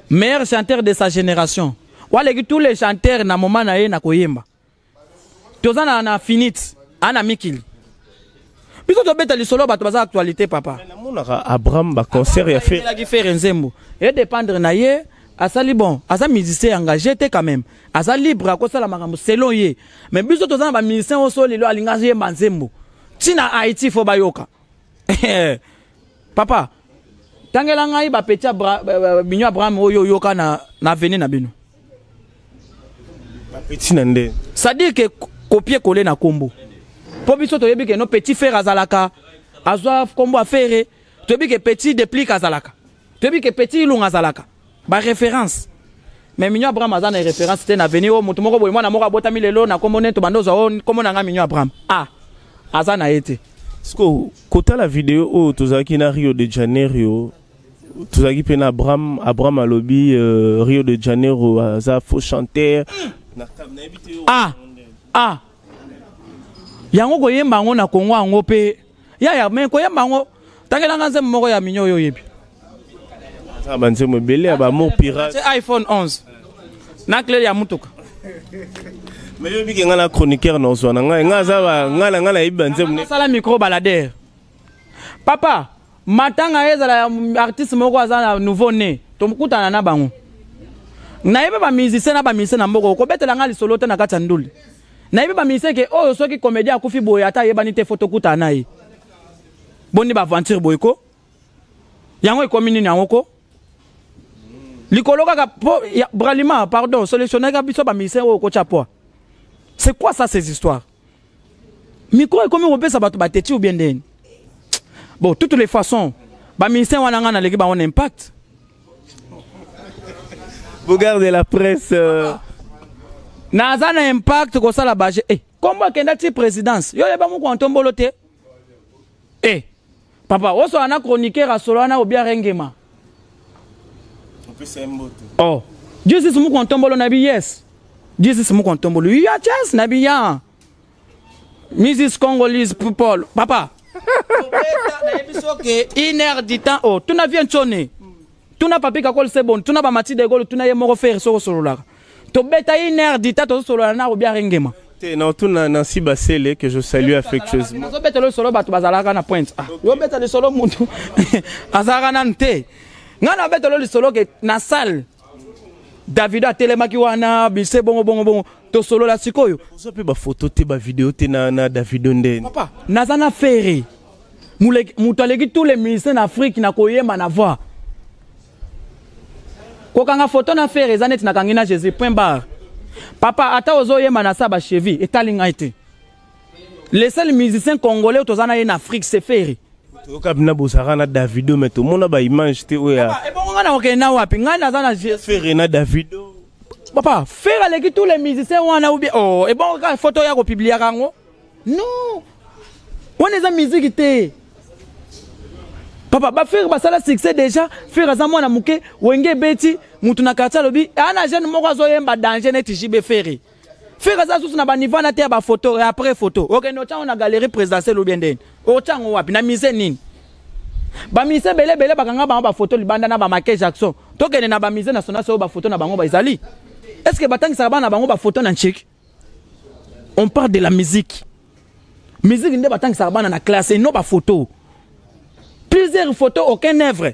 S1: meilleur chanteur de sa génération waleki tous les chanteurs na moment na ye na koyemba toza na finite ana mikili biso tobeta lisolo bato baza actualité papa.
S2: Namonaka Abraham ba concert ya Ferre.
S1: Elaki Ferre nzembo e dépendre na ye asali bon aza musicien engagé te quand même aza libre akosala makambo selon ye mais biso toza na ba musicien oyo so lelo alinga yemba nzembo ntina Haïti fo bayoka papa tangela ngai ba petit Mignon Abraham oyo oyoka na avenue na bino.
S2: Ba petit na nde.
S1: C'est-à-dire que copier coller na kombo. Po biso toyebi ke no petit frère azalaka azwa kombo affaire toyebi ke petit déplique azalaka. Toyebi ke petit ilunga azalaka. Ba référence. Mais Mignon Abraham aza na référence te na avenue oyo moto moko boye mwana moko abotami lelo na kombo nene tobanda ozwa oyo kombo na nga Mignon Abraham. Ah, aza na ye te.
S2: Siko kotala video oyo tozalaki na Rio de Janeiro tozalaki mpe na Abraham, Abraham alobi Rio de Janeiro aza faux chanteur.
S1: Ah, ah. Yango koyemba yango na Congo yango mpe yaya mais koyemba yango tangelanga nzembo moko ya Mignon oyo oyebi.
S2: Aza ba nzembo ebele ya ba amour pirate.
S1: C'est iPhone 11. Na clé ya mutuka.
S2: Mais yo biki nga na chroniqueur na ozwa na ngai, nga aza ba nga na nga na yebi ba nzembo ne.
S1: Sala micro baladeur. Papa, matanga ezala ya artiste moko aza na nouveau né, tomkutana na bango. Nayebi ba musicien na ba musicien na mboko kobetela nga lisolo te na kati ya nduli. Nayebi ba musicien ke oyo soki comédien akufi boye ata ayebani te photo kutana na ye. Boni ba aventure boye ko. Yango ekomi nini yango ko? Likolo kaka po ya Bralima pardon solutionner ka biso ba musicien oyo kotia poids. C'est quoi ça ces histoires? Micro ekomi kopesa bato ba teti ou bien ndeni? Bon, toutes les façons, ba musicien wana nga na leki ba on impact.
S2: Vous gardez la presse.
S1: Naza na impact kosala baje. Eh, kombo akenda ti présidence. Yo yeba moko ntombolo te. Eh, papa, oso ana chroniqueur asolo ana obia rengema. Oh, Jesus Mukontombolo nabi yes. Jesus Mukontombolo. Ya chance nabi ya. Mrs Congolese people. Papa. Nayebi soki une heure du temps oh tuna vie ntsone. Tuna papi kakol c'est bon, tuna ba Mathilde Egolo, tuna ye moko faire soko sololaka. Tobeta une heure du temps tozosolola na Robia Rengema.
S2: Te na otuna Nancy Basele que je salue affectueusement.
S1: Nazobeta lisolo bato bazalaka na pointe. Ah, yobeta lisolo mutu azalaka nanu te. Ngai nabeta lo lisolo ke na salle Davido atelemaki wana bise bongo bongo bongo tosolola sikoyo.
S2: Ozo pe ba photo te ba video te na na Davido ndeni.
S1: Papa, naza na Ferre. Moto aleki tous les musiciens na Afrique na koyemba na voix. Kokanga photo na Ferre eza neti nakangi na Jésus point barre. Papa ata ozoyemba na sa ba cheville etali ngai te. Le seul musicien congolais oyo toza na ye na Afrique c'est Ferre.
S2: Toyoka bina bozalaka na Davido mais tomona ba image te oyo ya
S1: Ebongo ngai nakokende na wapi? Ngai naza na
S2: Ferre na Davido.
S1: Papa, Ferre aleki tous les musiciens wana ou bien oh ebongo kaka photo ya kopubliaka yango? Non. Wana eza musique te. Papa, ba Ferre basala succès déjà, Ferre aza mwana moke, wenge ebeti, mutu na quartier alobi, ana jeune moko azoyemba danger neti JB Ferre. Ferre aza susu na ba niveau na te ya ba photo et après photo. Okende otyango na galerie présidentielle ou bien ndeni? Otyango wapi? Na musée nini? Ba musée bele bele bakanga bango ba photo libanda na ba Michael Jackson. Tokende na ba musée national oyo ba photo na bango ba ezali. Est-ce que batangisaka bana bango ba photo na nchiki? On parle de la musique. Musique nde batangisaka bana na classe et non ba photo. Plusieurs photos, aucun œuvre.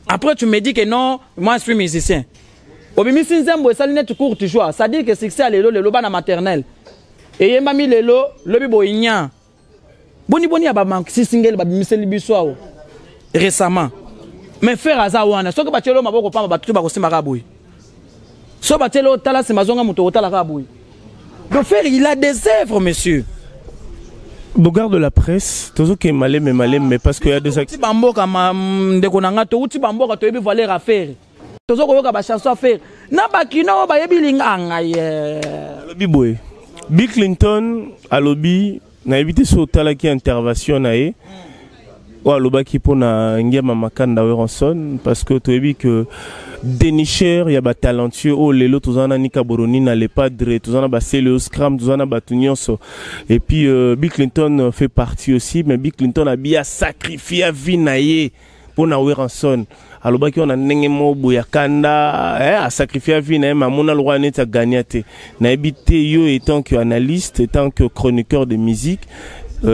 S1: Après tu me dis que non, moi je suis musicien. Obimisi nzembo esali neti courte joie, c'est-à-dire que succès ya lelo lelo bana maternelle. Eyembami lelo lobi boye nya. Boni boni ya ba maxi single babimiseli biso awa récemment. Mais frère aza wana, soki batieli yo maboko pamba bato bakosimba kaka boye. Soki batieli yo tala sima zonga moto okotala kaka boye. Donc frère, il a des œuvres monsieur.
S2: Bogard de la presse, tozoke maleme maleme parce qu'il y a des
S1: actes. Bamboka ma ndeko na nga touti bamboka toyebi valeur à faire. Tozo koyoka ba chanson à faire. Na bakino oyo bayebi linga ngai.
S2: Alobi boye. Bill Clinton alobi nayebi te soki otalaki intervention na ye oyo alobaki mpona Ngiama Makanda Werrason parce que toyebi que dénicheur ya batalentueux oyo lelo toza na Nika Boroni na Le Padre, toza na Baseleo Scram, toza na bato nyonso. Et puis Bill Clinton fait partie aussi, mais Bill Clinton a bien sacrifié vie na ye mpona Werrason. Alobaki wana ndenge moko boye akanda eh, asacrifie vie na ye, mais amona lokola neti agagna te. Nayebi te yo étant que analyste, étant que chroniqueur de musique,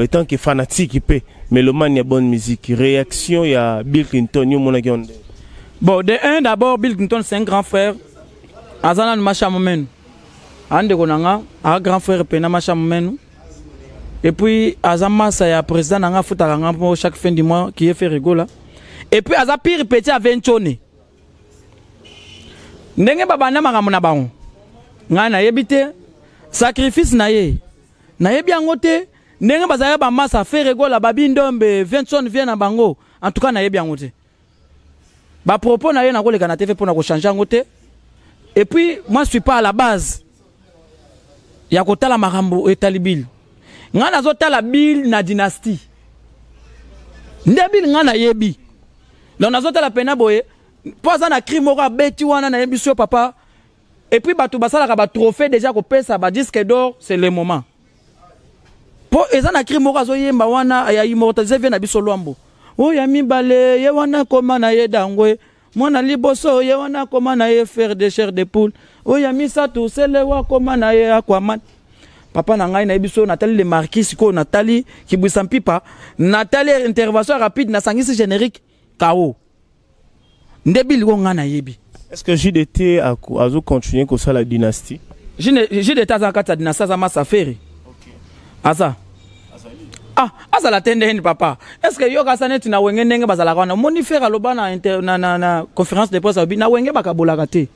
S2: étant que fanatique mpe mélomane ya bonne musique, réaction ya Bill Clinton yo omonaki yango ndenge?
S1: Bon, de un d'abord Bill Clinton c'est un grand frère. Aza nanu masha momenu. Andeko na nga, a grand frère pena masha momenu. Et puis aza masa ya président na nga futaka nga mpo chaque fin du mois qui est fait rigola. Et puis aza pire petit à Ventone. Ndenge babanda makambo na bango. Ngai nayebi te sacrifice na ye. Nayebi yango te ndenge bazalaki ba masa fait rigola babi ndombe Ventone vient na bango. En tout cas nayebi yango te. Ba propos na ye nakoleka na TV pona ko changer yango te. Et puis moi je suis pas à la base ya kotala makambo etali Bill. Nga nazotala Bill na dynastie. Nde Bill nga nayebi. Donc nazotala pena boye po aza na cri moko abeti wana nayebi so papa. Et puis bato basalaka ba trophée déjà kopesa ba disque d'or, c'est le moment. Po eza na cri moko azoyemba wana ya immortaliser vie na biso Lwambo. Oyo ya mibale ye wana koma na ye dangwe. Mwana liboso ye wana koma na ye faire de chair de poule. Oyo ya misato sele wa koma na ye Aquaman. Papa na ngai nayebi so natali le marquis sikoyo natali kibwisa mpipa, natali intervention rapide nasangisi générique KO. Nde biliko ngai nayebi.
S2: Est-ce que JDT azo continuer kosala dynastie?
S1: JDT aza kati ya dynastie, aza masa Ferre. Aza. Ah, azala te ndenge papa. Est-ce que yoka sa neti na wenge ndenge bazalaka wana? Moni Ferre aloba na inter, na, na, na conférence de presse alobi na wenge bakabolaka te.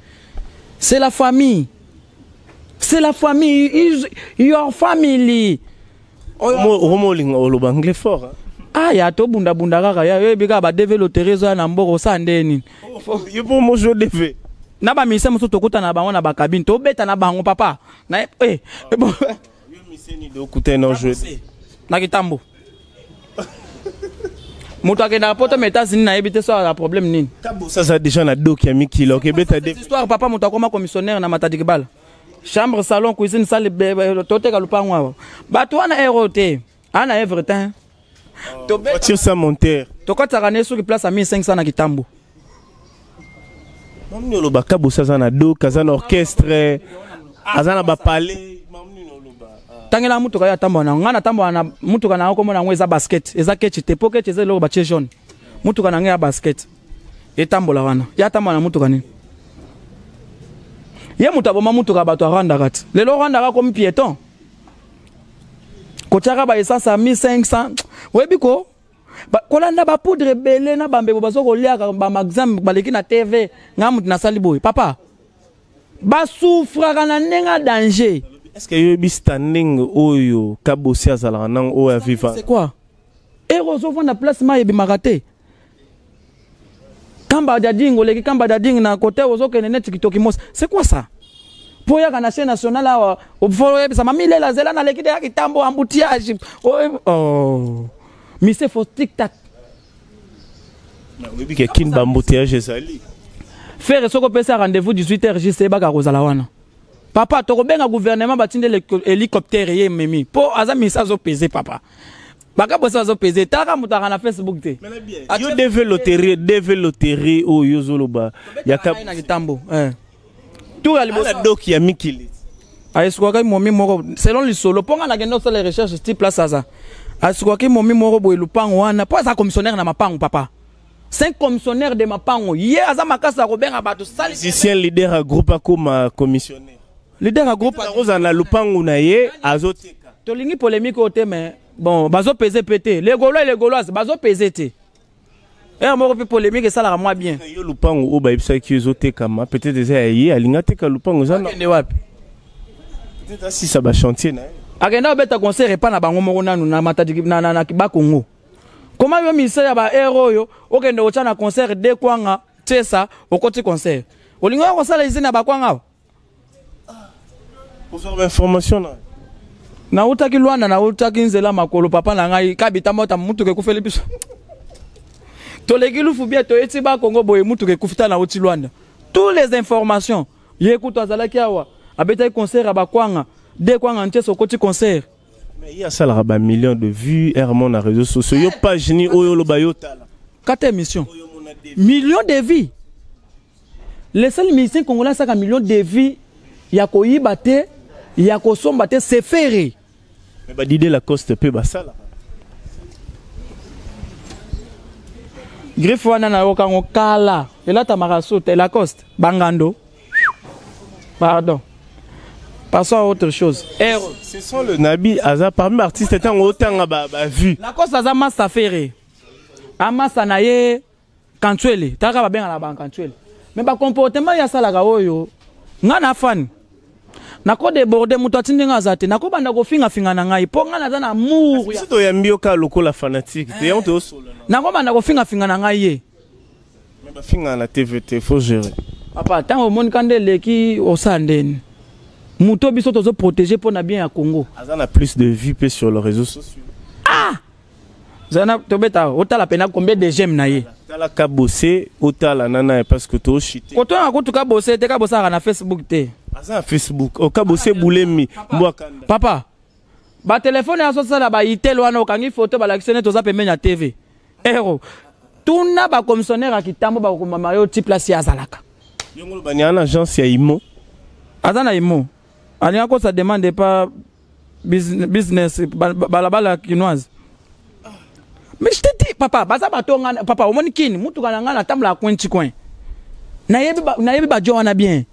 S1: C'est la famille. C'est la famille. Is, your family.
S2: Omo olinga oloba anglais fort. Hein?
S1: Ah, ya to bunda bunda kaka ya yoyebi kaka ba DV loterie ezoya na mboka osala nde nini?
S2: Yo mpo mo joue DV.
S1: Na ba ministère mosusu tokutana na bango na ba cabine, tobeta na bango papa. Na eh, bon.
S2: Yo miseni do kuta na joue.
S1: Na kitambo. Moto akendaka poto ma États-Unis, nayebi te so aza problème nini.
S2: Kabosa aza déjà na doki ya mikili, okebeta de
S1: histoire. Papa, moto akoma commissionnaire na Matadi Kibala, chambre, salon, cuisine, salle, toteka lupango awa. Bato wana ero te, ana evre te.
S2: Voiture sans monteur.
S1: Tokotisaka ne soki place ya 1500 na Kitambo.
S2: Mamini oloba Kabosa aza na doki, aza na orchestre, aza na bapalais.
S1: Tangela mutuka yo atambola na ngai, natambola na mutuka na yango, komona yango eza basket, eza kechi te, po kechi eza eloko batie jaune. Mutuka na ngai ya basket etambola wana, ye atambola na mutuka nini? Ye moto aboma mutuka, bato arandaka ti lelo, randaka komi piéton, kotiaka ba essence ya 1500. Oyebi ko kolanda bapoudre ebele na bambebo bazo koliaka bamaxame baleki na TV. Ngai moto nasali boye, papa, basufraka na ndenge ya danger.
S2: Est ce que yoyebi standing oyo Kabosi azalaka nango, oyo aviva?
S1: C'est quoi? Ero ozovanda place mai ebimaka te, Kamba Dading, oleki Kamba Dading na kote ozokende neti Kitoki Mosi. C'est quoi ça? Mpo oyaka na chaîne nationale awa, ofo oyebisa mami lela zela naleki te ya Kitambo, embouteillage. Oh, mise fo tic tac.
S2: Oyebi ke Kini baembouteillage ezali.
S1: Frère, soki opesa rendez-vous 18 heures juste, eyebaka kozala wana. Papa, tokobenga gouvernement batindeli hélicoptère ye ememi, mpo aza misa azopese. Papa, bakabosi bazopese, talaka moto aka na Facebook te.
S2: Yo DV loterie, DV loterie oyo ozoloba
S1: ya na Kitambo, tour ya liboso.
S2: Doki ya mikili.
S1: Aesukwaki momi moko selon lisolo, mpo nga nakende kosala recherche ti place aza. Asukwaki momi moko boye lupango wana, mpo aza commissionnaire na mapango. Papa, cinq commissionnaire de mapango, ye aza makasi ya kobenga bato sali.
S2: Musicien leader ya groupe akoma commissionnaire.
S1: Leader ya groupe.
S2: Akozala na lupango na ye, azoteka.
S1: Tolingi polémique oyo te, mais bon, bazopese pe te. Les Gaulois et les Gauloises bazopese te. Ere moko mpe polémique esalaka mwa bien.
S2: Yo lupango oyo bayebisaki yo ezotekama, peut-être eza ya ye, alingi ateka lupango eza na
S1: akende wapi?
S2: Peut-être asisa bachantier na ye.
S1: Akenda kobeta concert epa na bango moko nanu na Matadi na Bakongo. Koma yo ministère ya baere oyo, okende kotya na concert de kwanga tiesa, okoti concert, olingi oya kosala usine ya bakwanga awa.
S2: Ozwa bainformation na
S1: Nautaki Lwanda, nautaki nzela makolo, papa na ngai kabita mota, mutuka ekufeli biso. Toleki Lufu bien, toyeti Bakongo boye, mutuka ekufi. Ta nauti Lwanda, tous les informations. Ye kutu azalaki awa, abetaki concert ya bakwanga de kwanga ntiese, okoti concert.
S2: Mais ye asalaka bamillion de vues rarement na réseaux sociaux. Yo page ni oyo oloba, yo tala.
S1: Kata émission, million de vues. Le seul musicien congolais asaka million de vues ya koyiba te, ya kosomba te, c'est Ferre.
S2: Mais badide Lacoste mpe basalaka.
S1: Griffe wana nayokango kala, elatamaka su te. Lacoste, bangando, pardon, passons à autre chose. Ero.
S2: Ce sont le nabi aza parmi baartiste ntango otanga bavue.
S1: Lacoste aza masa Ferre, amasa na ye kantuele, taka babengana bankantuele, mais bacomportement ye asalaka oyo, nga na fani nakodéborde, moto atindi nga aza te, nakobanda kofingafinga na ngai, mpo ngai naza na amour.
S2: Biso toyambi yo kaka lokola fanatique te, yango toyosola.
S1: Nakobanda kofingafinga na ngai ye.
S2: Mais bafingaka na TV te, faut gérer.
S1: Papa, ntango omonika nde eleki, osala ndeni moto biso tozoprotege mpo na bien ya Congo.
S2: Aza na plus de vues mpe sur les réseaux sociaux.
S1: Ah, zana tobeta, otala pena combien de j'aime na ye.
S2: Tala Kabose, otala nana ye, parce que toshite.
S1: Kotanga kutu Kabose te, kabosaka na Facebook te.
S2: Aza na Facebook o Kabose Bulemi Mbwakanda.
S1: Papa, batelefone azosala baitel wana, okangi foto, balakisi neti oza pembeni ya TV. Ero tuna bacommissionnaire ya Kitambo, bakokomama yo ti place ye azalaka.
S2: Yongo loba ni ana agence ya imo.
S1: Aza na imo, alinga kosa demande pa business balabala kinoise. Mais je te dis, papa, baza bato nga papa, omoni kini mutuka na ngai, natambolaka coin ti coin, nayebi bajo wana bien.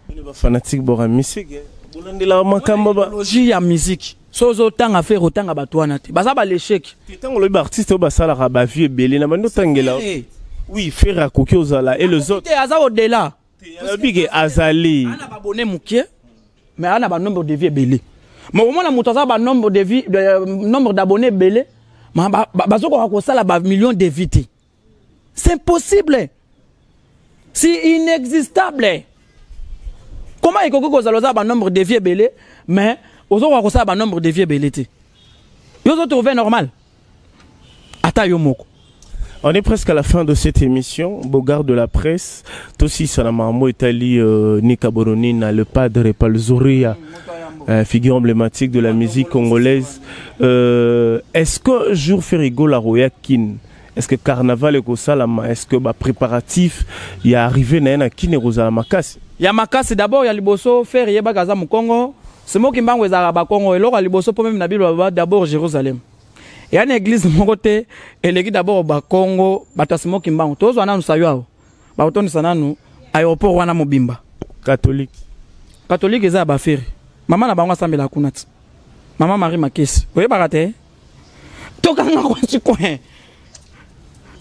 S2: Bino bafanatique boka musique, bolandelaka makambo ba
S1: logie ya musique. So ozotanga Ferre, otanga bato wana te, baza balesheki.
S2: Ntango olobi baartiste oyo basalaka bavue ebele na bandi otangela, oui, Ferre akoki ozala et les autres.
S1: Te, aza au-delà.
S2: Alobi ke azali
S1: ana babone mokie, mais ana banombre de vues ebele. Mais omona moto aza banombre de vues, nombre d'abonnés ebele, bazokoka kosala bamillion de vues te. C'est impossible, c'est inexistable. Comment ekoki kozala oza banombre de vues ebele, mais ozokoka kosala banombre de vues ebele te? Yo ozotrouve normal? Ata yo moko.
S2: On est presque à la fin de cette émission. Bogart de la presse, Tosi Salamamo Itali Nika Boronina, le padre Palzuria, figure emblématique de la musique congolaise. Est-ce que jour Ferre Gola akoya Kin, est-ce que carnaval ekosalama? Est-ce que ba préparatif ya arrivé na ye na Kin ekozala makasi?
S1: Ya makasi. D'abord, ya liboso, Ferre yebaka aza mokongo. Simoki mbango ezalaka bakongo. Eloko ya liboso, mpo meme na Bible baba d'abord Jérusalem, eya na église moko te eleki d'abord bakongo. Bato ya simoki mbango, tozwa nanu sayo awa, bakotondisa nanu aéroport wana mobimba.
S2: Catholique.
S1: Catholique eza ya baFerre. Mama na bango asambelaka kuna ti mama Marie Makesi, oyebaka te. Tokanga kwasi coin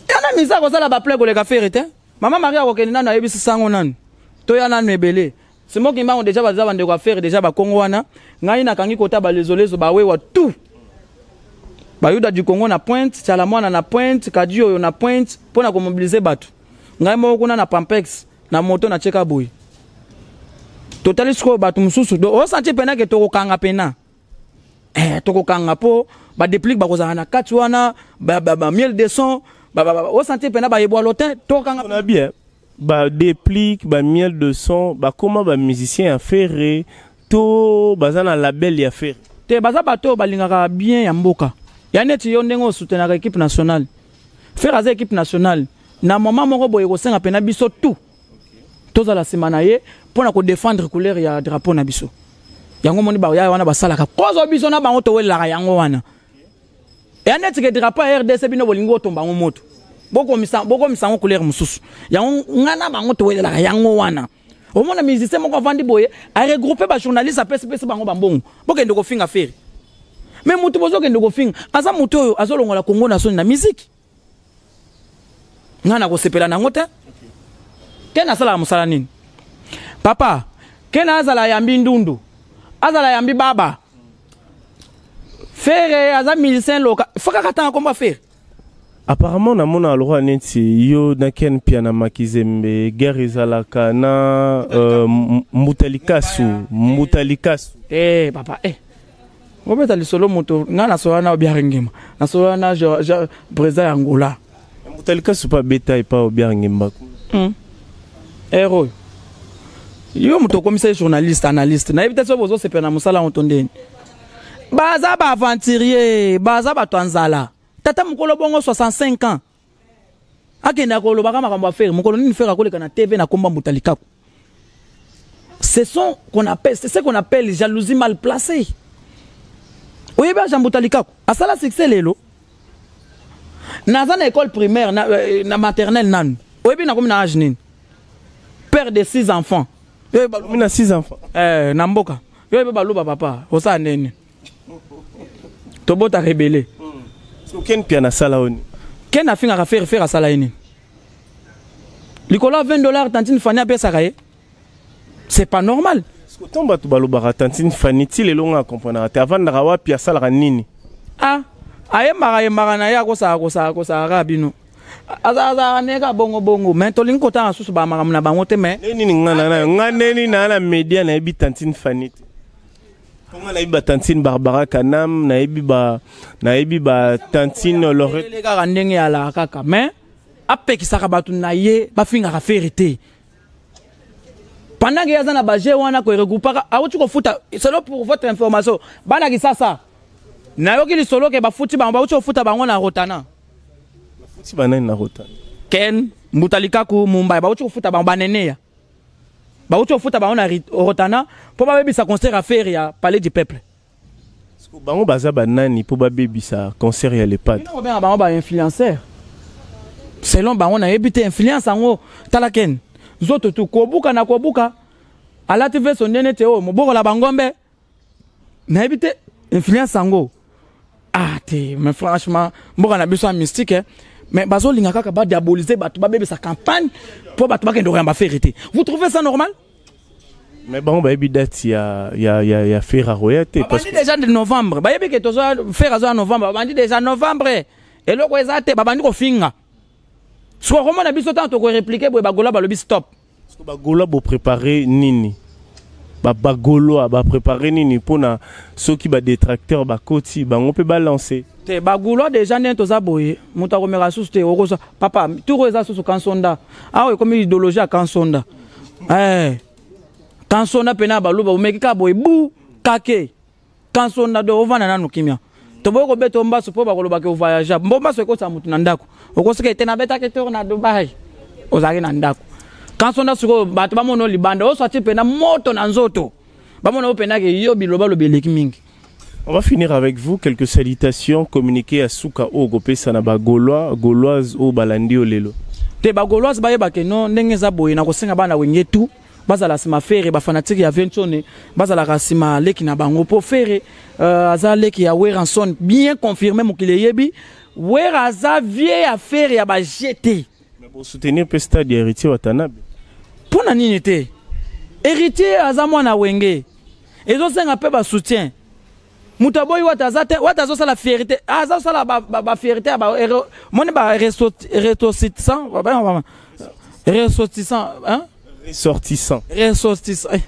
S1: yana misa kosala baplein koleka Ferre te. Mama Marie akokende nanu, ayebisi sango nanu, toya nanu ebele. Simoki mbango déjà baza bandeko ya Ferre déjà, bakongo wana. Ngai nakangi kota balezolezo, bawewa, tout bayuda du Congo na pointe, Tiala Mwana na pointe, Kadi oyo na pointe, mpo na komobiliser bato. Ngai moko kuna na Pampex na moto natieka boye. Totali sikoyo bato mosusu do osanti pena ke tokokanga pena, tokokanga mpo baDeplick bakozala na kati wana, bamiel de son, osanti pena bayebwa lotin, tokokanga.
S2: On a bien ba Déplique, ba Miel de son, bakoma ba musicien ya Ferre to baza na label ya Ferre?
S1: Te, baza bato oyo balingaka bien ya mboka. Ya neti yo ndenge osoutenaka équipe nationale, Ferre aza équipe nationale. Na moment moko boye kosenga mpena biso tout tozala nsima na ye mpo na kodéfendre couleur ya drapeau na biso. Yango moni baya wana basalaka kozwa biso na bango, towelelaka yango wana. Eya neti ke drapeau ya RDC, bino bolingi otomba yango moto, bokomisa yango couleur mosusu. Yango nga na bango towelelaka yango wana. Omona musicien moko avandi boye, aregroupe bajournaliste, apesipesi bango bambongo, bokende kofinga Ferre. Mais motu bozokende kofinga aza motu oyo azolongola Kongo na soni na miziki. Ngai nakosepela nango te. Ke nasalaka mosala nini, papa? Ke na azala yambi ndundu, azala yambi baba. Ferre aza musicien loka, fo kaka tanga kombo Ferre.
S2: Apparemment namona alora neti yo na Ken Pia na Makizembe, guerre ezalaka na Mbuta Likasu, Mbuta Likasu.
S1: Te papa, obeta lisolo moto. Ngai nasola na Obiare Ngema, nasola na président ya Angola.
S2: Mbuta Likasu mpe abeta epa Obiare Ngemba.
S1: Ere oyo yo moto okomisa ye journaliste analyste, nayebi te soki bozosepela na mosala yango to ndeni. Baza baaventurier, baza bato ya nzala. Tata mokolo bongo, 65 ans, akende akolobaka makambo ya Ferre. Mokolo nini Ferre akoleka na TV na komba Mbuta Likaku? Ce sont qu'on appelle, c'est ce qu'on appelle jalousie mal placée. Oyebi aja Mbuta Likaku asala succès lelo? Naza na école primaire na maternelle nanu. Oyebi nakomi na age nini? Père de six enfants.
S2: Omi na six enfants?
S1: Na mboka yo yebi baluba, papa, osala ndeni tobotaka ebele.
S2: Ken Pia nasala oni?
S1: Ken afingaka Ferre. Ferre asala ye nini? Likolo ya 20 $, tantine Fani apesaka ye, c'est pas normal.
S2: Ntango bato balobaka tantine Fani, ti lelo nga akomprenaka te. Avandaka wapi? Asalaka nini?
S1: Ah, ayembaka, ayembaka na ye, akosaka kosaka kosaka kaka bino. Azalaka ne kaka bongo bongo, mais tolingi kotanga susu bamakambo na bango te, mais
S2: Nde nini? Nga na nga ndeni naa na média, nayebi tantine Fani te. Mpo nga nayebi batantine Barbara Kanam, nayebi ba tantine Lorette.
S1: Ele kaka ndenge alaka kaka, mais apekisaka bato na ye bafingaka Ferre te pendant ke ye aza na baje wana koregroupaka. Awuti kofuta, selon, pour votre information, bana Kisasa, nayoki lisolo ke bafuti bango, bauti kofuta bango na Rotana.
S2: Bafuti banani na Rotana?
S1: Ken, Mbuta Likaku, Mumbai, bauti kofuta bango, baneneya, bauti kofuta bango na Rotana mpo babebisa concert ya Ferre ya Palais du Peuple.
S2: Bango baza banani mpo babebisa concert ya Le Padre?
S1: Bino kobenga bango bainfluenceur, selon bango nayebi te influence yango. Tala Ken, nzoto tu kobuka na kobuka, alati veso nde neti oyo mobokola bangombe, nayebi te influence yango. Ah te, mais franchement, mboka na biso ya mystique, eh? Mais bazolinga kaka badiaboliser bato, babebisa campagne mpo bato bakende koyamba Ferre te. Vous trouvez ça normal?
S2: Mais bango bayebi date ya Ferre akoya te
S1: parce Babandi déjà de novembre, bayebi ke tozo Ferre azoya novembre, babandi déjà novembre, eloko eza te, babandi kofinga. Soki okomona biso ntango tokorépliquer boye, bagola balobi stop.
S2: Parce que bagola bopréparé nini? Bagaulois bapréparé nini mpona soki badétracteur bakoti, bango mpe balance?
S1: Te, bagaulois déjà, ndenge toza boye, moto akomeka susu te. Okosa papa tour eza susu kansonda. Awa ekomi idéologie ya kansonda. Eh, kansonda pena baluba, omeki kaka boye bu kake kansonda do ovanda nanu kimia. Toboyi kobeta mbasu mpo bakolobaka ovoyage. Mbo mbasu ekosala motu na ndako, okosika ete nabetaki tour na Dubai, ozalaki na ndako. Kansonda sikoyo bato bamona libanda, oswati mpena moto na nzoto, bamona yo mpena ke yo bilobaloba eleki mingi.
S2: On va finir avec vous, quelques salutations communiquées à Souka oyo kopesa na Bagaulois, Gauloise oyo balandi yo lelo.
S1: Te, Bagauloise bayebake no ndenge eza boye. Na kosenga bana Wenge tu bazala nsima Ferre, bafanatiques ya Ventone bazalaka nsima leki na bango, mpo Ferre aza leki ya Werrason, bien confirmé, mokili eyebi. Wera aza vieux ya Ferre ya baje te.
S2: Mais pour soutenir pe stade ya Héritier Watanabe?
S1: Mpo na nini te? Héritier aza mwana Wenge, ezosenga mpe basoutien. Moto aboyi Wata aza te. Wata azosala fierté, azosala bafierté ya moni baressortissant, ressortissant, hein?
S2: Ressortissant.
S1: Ressortissant.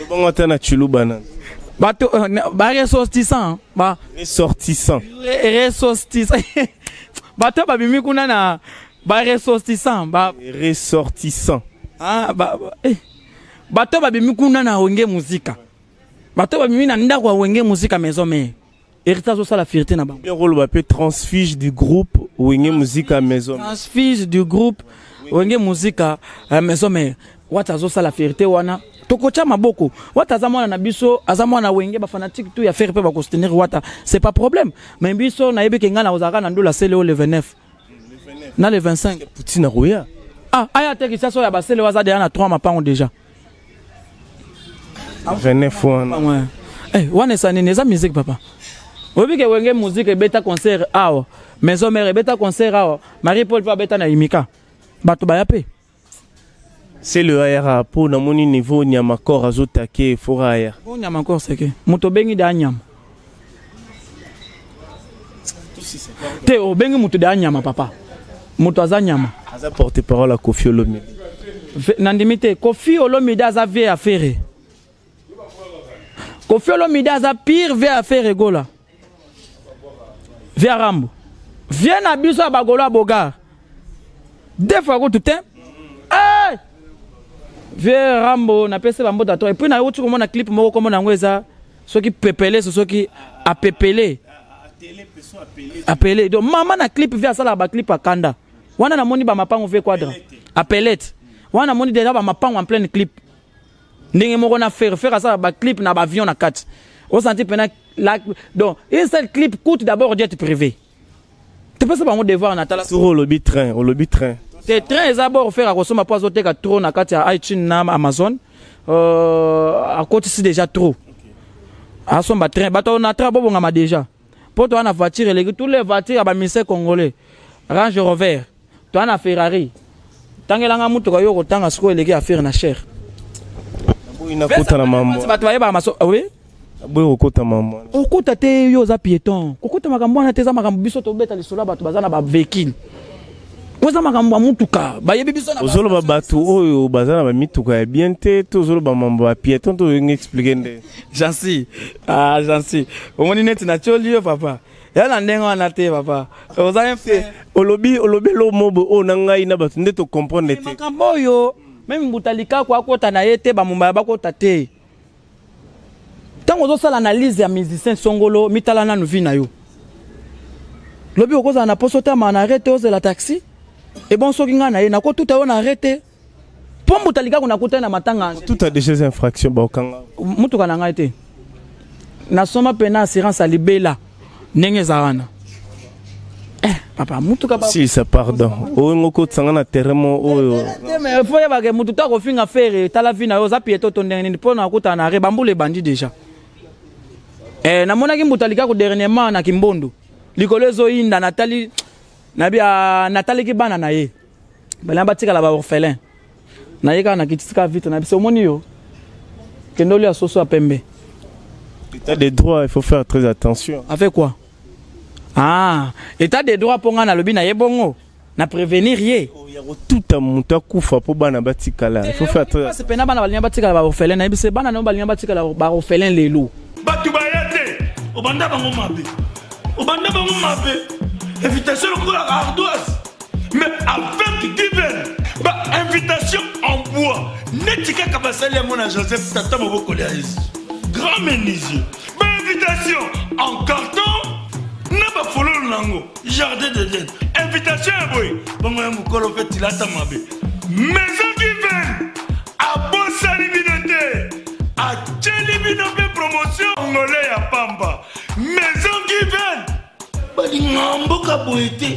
S2: Lobongo ata na Tshiluba na.
S1: Bato baressortissant ba
S2: Ressortissant.
S1: Ressortissant, bato babimi kuna na baressortissant ba
S2: Ressortissant.
S1: Ah, ba. Bato babimi kuna na Wenge Muzika, bato babimi na ndako ya Wenge Muzika Maison Mère, Héritier azosala fierté na bango.
S2: Bien, koloba mpe transfuge du groupe Wenge Muzika Maison.
S1: Transfuge du groupe Wenge Muzika Maison Mère, Wata azosala fierté wana. Tokotya maboko. Wata aza mwana na biso, aza mwana Wenge. Bafanatiques tu ya Ferre mpe bakosoutenir Wata, c'est pas problème. Mais biso nayebi ke ngai nakozalaka na ndula sele oyo le 29 na le 25.
S2: Poutine akoya?
S1: Ah, aya te. Kinshasa oyo ya basele oyo aza deja na 3 mapango déjà.
S2: 29 wana.
S1: Ouais. Eh, wana esa nini? Eza musique, papa. Oyebi ke Wenge Musique ebeta concert awa, Maison Mère ebeta concert awa, Marie Paul mpe abeta na Imika, bato baya mpe.
S2: C'est le ayara mpo namoni niveau nyama corps azotake fora aya.
S1: Bo nyama corps seke moto obengi da nyama te, obengi moto da nyama, papa. Moto aza nyama.
S2: Aza porte parole ya Koffi Olomide.
S1: Nandimi te. Koffi Olomide aza vieux ya Ferre. Koffi Olomide aza pire vieux ya Ferre Gola, vieux ya Rambo, vieux na biso ya bagolo ya bogar deux fois kutu te. Hey! Vieux Rambo, napesi bambota to. Et puis nauti komona clip moko, komona yango eza soki pepele, so soki apepele, apele. Donc mama na clip, vieux asalaka baclip akanda wana. Namoni bamapango, vieux Quadra apelete wana. Namoni déjà bamapango en pleine clip, ndenge moko na Ferre. Ferre asala baclip na baavion na kati, osanti mpena la. Donc une seule clip coûte d'abord jet privé. Topesa bango devoir na tala.
S2: Soko olobi train, olobi train.
S1: Te, train eza bord. Ferre akosomba mpo azoteka trop na kati ya iTunes na Amazon. Akotisi déjà trop, asomba train. Bato na train bobongama déjà, mpo toza na voiture eleki tous les voitures ya bamusiciens congolais, Range Rover, toza na Ferrari. Tangelanga mutuka yo kotanga sikoyo eleki affaire na cher.
S2: Boyi nakota na mambo.
S1: Bato bayebaka maso, oui.
S2: Boyi kokota mambo.
S1: Okota te, yo oza piéton. Kokota makambo wana te. Eza makambo biso tobeta lisolo ya bato baza na bavéhicule. Oza makambo ya mutuka, bayebi biso na
S2: Ozoloba bato oyo baza na bamituka ya bien te, to ozoloba mambo ya piéton, to olingi expliquer nde?
S1: Jansi, ah, Jansi, omoni neti natioli yo, papa. Ya na ndenge wana te, papa, oza mpe.
S2: Olobi elo mobo oyo na ngai na bato nde tocomprendre te.
S1: Makambo oyo même mbuta likako akota na ye te, bamombaya bakota te. Ntango ozosala analyse ya musicien songolo, mitala nanu vie na yo. Lobi okozala na poso otama na arrêt te, ozela taxi ebon. Soki ngai na ye nakotuta yo na arrêt te, mpo mbuta likako nakutani na matanga.
S2: Tout a déjà infraction, baokanga.
S1: Mutuka na ngai te, nasomba mpena assurance ya libela ndenge eza wana. Eh, papa, mutuka
S2: Silisa, pardon, oyo okotisa na terrain mo oyo.
S1: Te, mais faut yebake mutu to akofinga Ferre, tala vie na yo, oza piéton to ndenge nini? Mpo na akutana na arrêt, bambula ebandi déjà. Eh, namonaki mbuta likako dernièrement na Kimbondo, likolo ezoyinda. Natali nabi, ah, nataliki bana na ye balinga batikala baorphelin na ye kaka. Nakitisika vitre na biso, omoni yo, kende olia soso ya pembe.
S2: État de droit, il faut faire très attention.
S1: Avec quoi? Ah, état de droit, mpo ngai nalobi na ye bongo. Na prévenir ye.
S2: Oh, ya kotuta moto akufa mpo bana batikala. Il faut faire très
S1: Pasi pena bana balinga batikala ba orphelin na yebise bana no balinga batikala ba orphelin lelo.
S3: Bato baya te, obanda bango mabe, obanda bango mabe, invitation lokola ardoise, mais avec given ba invitation en bois neti kaka basali yango na Joseph tata mobokoli ya Yesu grand menuisier, ba invitation en carton na bafololo nango jardin d'Eden, invitation ya boye bongo ya mokolo mpe tilata mabe. Maison Given abosani bino te, atieli bino mpe promotion ngole ya pamba. Maison Given balinga mboka boye te,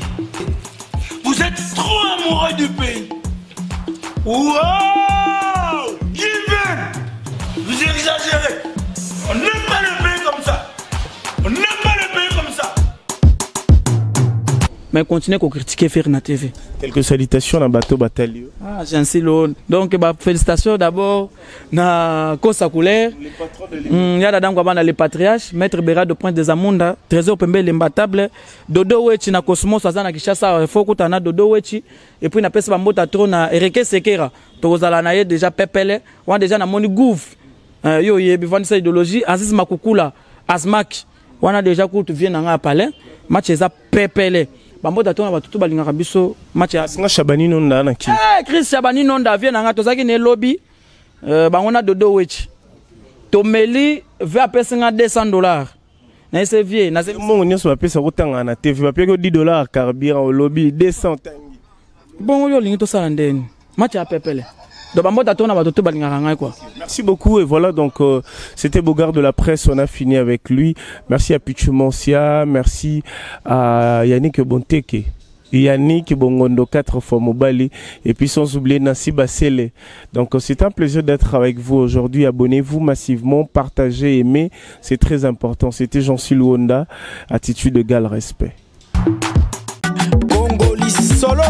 S3: vous êtes trop amoureux du pays. Wow! Given, vous exagérez, on n'aime pas le pays comme ça, on n'aime pas le pays comme ça.
S1: Mais continuez ko critiquer Ferre na TV.
S2: Quelques salutations na bateau batalio.
S1: Ah, Jansi Lone. Donc bah félicitations d'abord na Kosa Couleur.
S2: Le patron de l'équipe.
S1: Yada dango bana le patriarche, maître Bera de Pointe des Amunda, Trésor Pembe l'imbattable, Dodo Wechi na Cosmos aza na Kinshasa, il faut kutana Dodo Wechi et puis na pesa bambota trop na Ereke Sekera. Tokozala na ye déjà pepele, wana déjà na moni gouv. Yo yebi vandisa idéologie Aziz Makukula, Azmak. Wana déjà kutu vient na nga palais, match eza pepele. Bambota tona batutu balingaka biso match ya
S2: Singa Shabani Nonda na ki.
S1: Eh, Chris Shabani Nonda vient na nga tozaki ne lobby. Bango na Dodo Wechi. Tomeli ve apesa nga $200. Na ese vie, na se
S2: Mbongo nyonso bapesa kotanga na TV, bapeki $10 carburant au lobby 200 tangi.
S1: Bongo yo lingi tosala ndeni. Match ya pepele. Donc bambota tona batutu balingaka ngai quoi.
S2: Merci beaucoup et voilà donc c'était Beaugard de la presse, on a fini avec lui. Merci à Pichu Mansia, merci à Yannick Bonteke. Yannick Bongondo 4 fois Mobali et puis sans oublier Nancy Bassele. Donc c'est un plaisir d'être avec vous aujourd'hui. Abonnez-vous massivement, partagez, aimez, c'est très important. C'était Jean-Cy Luonda, attitude égale respect.
S4: Congoli solo.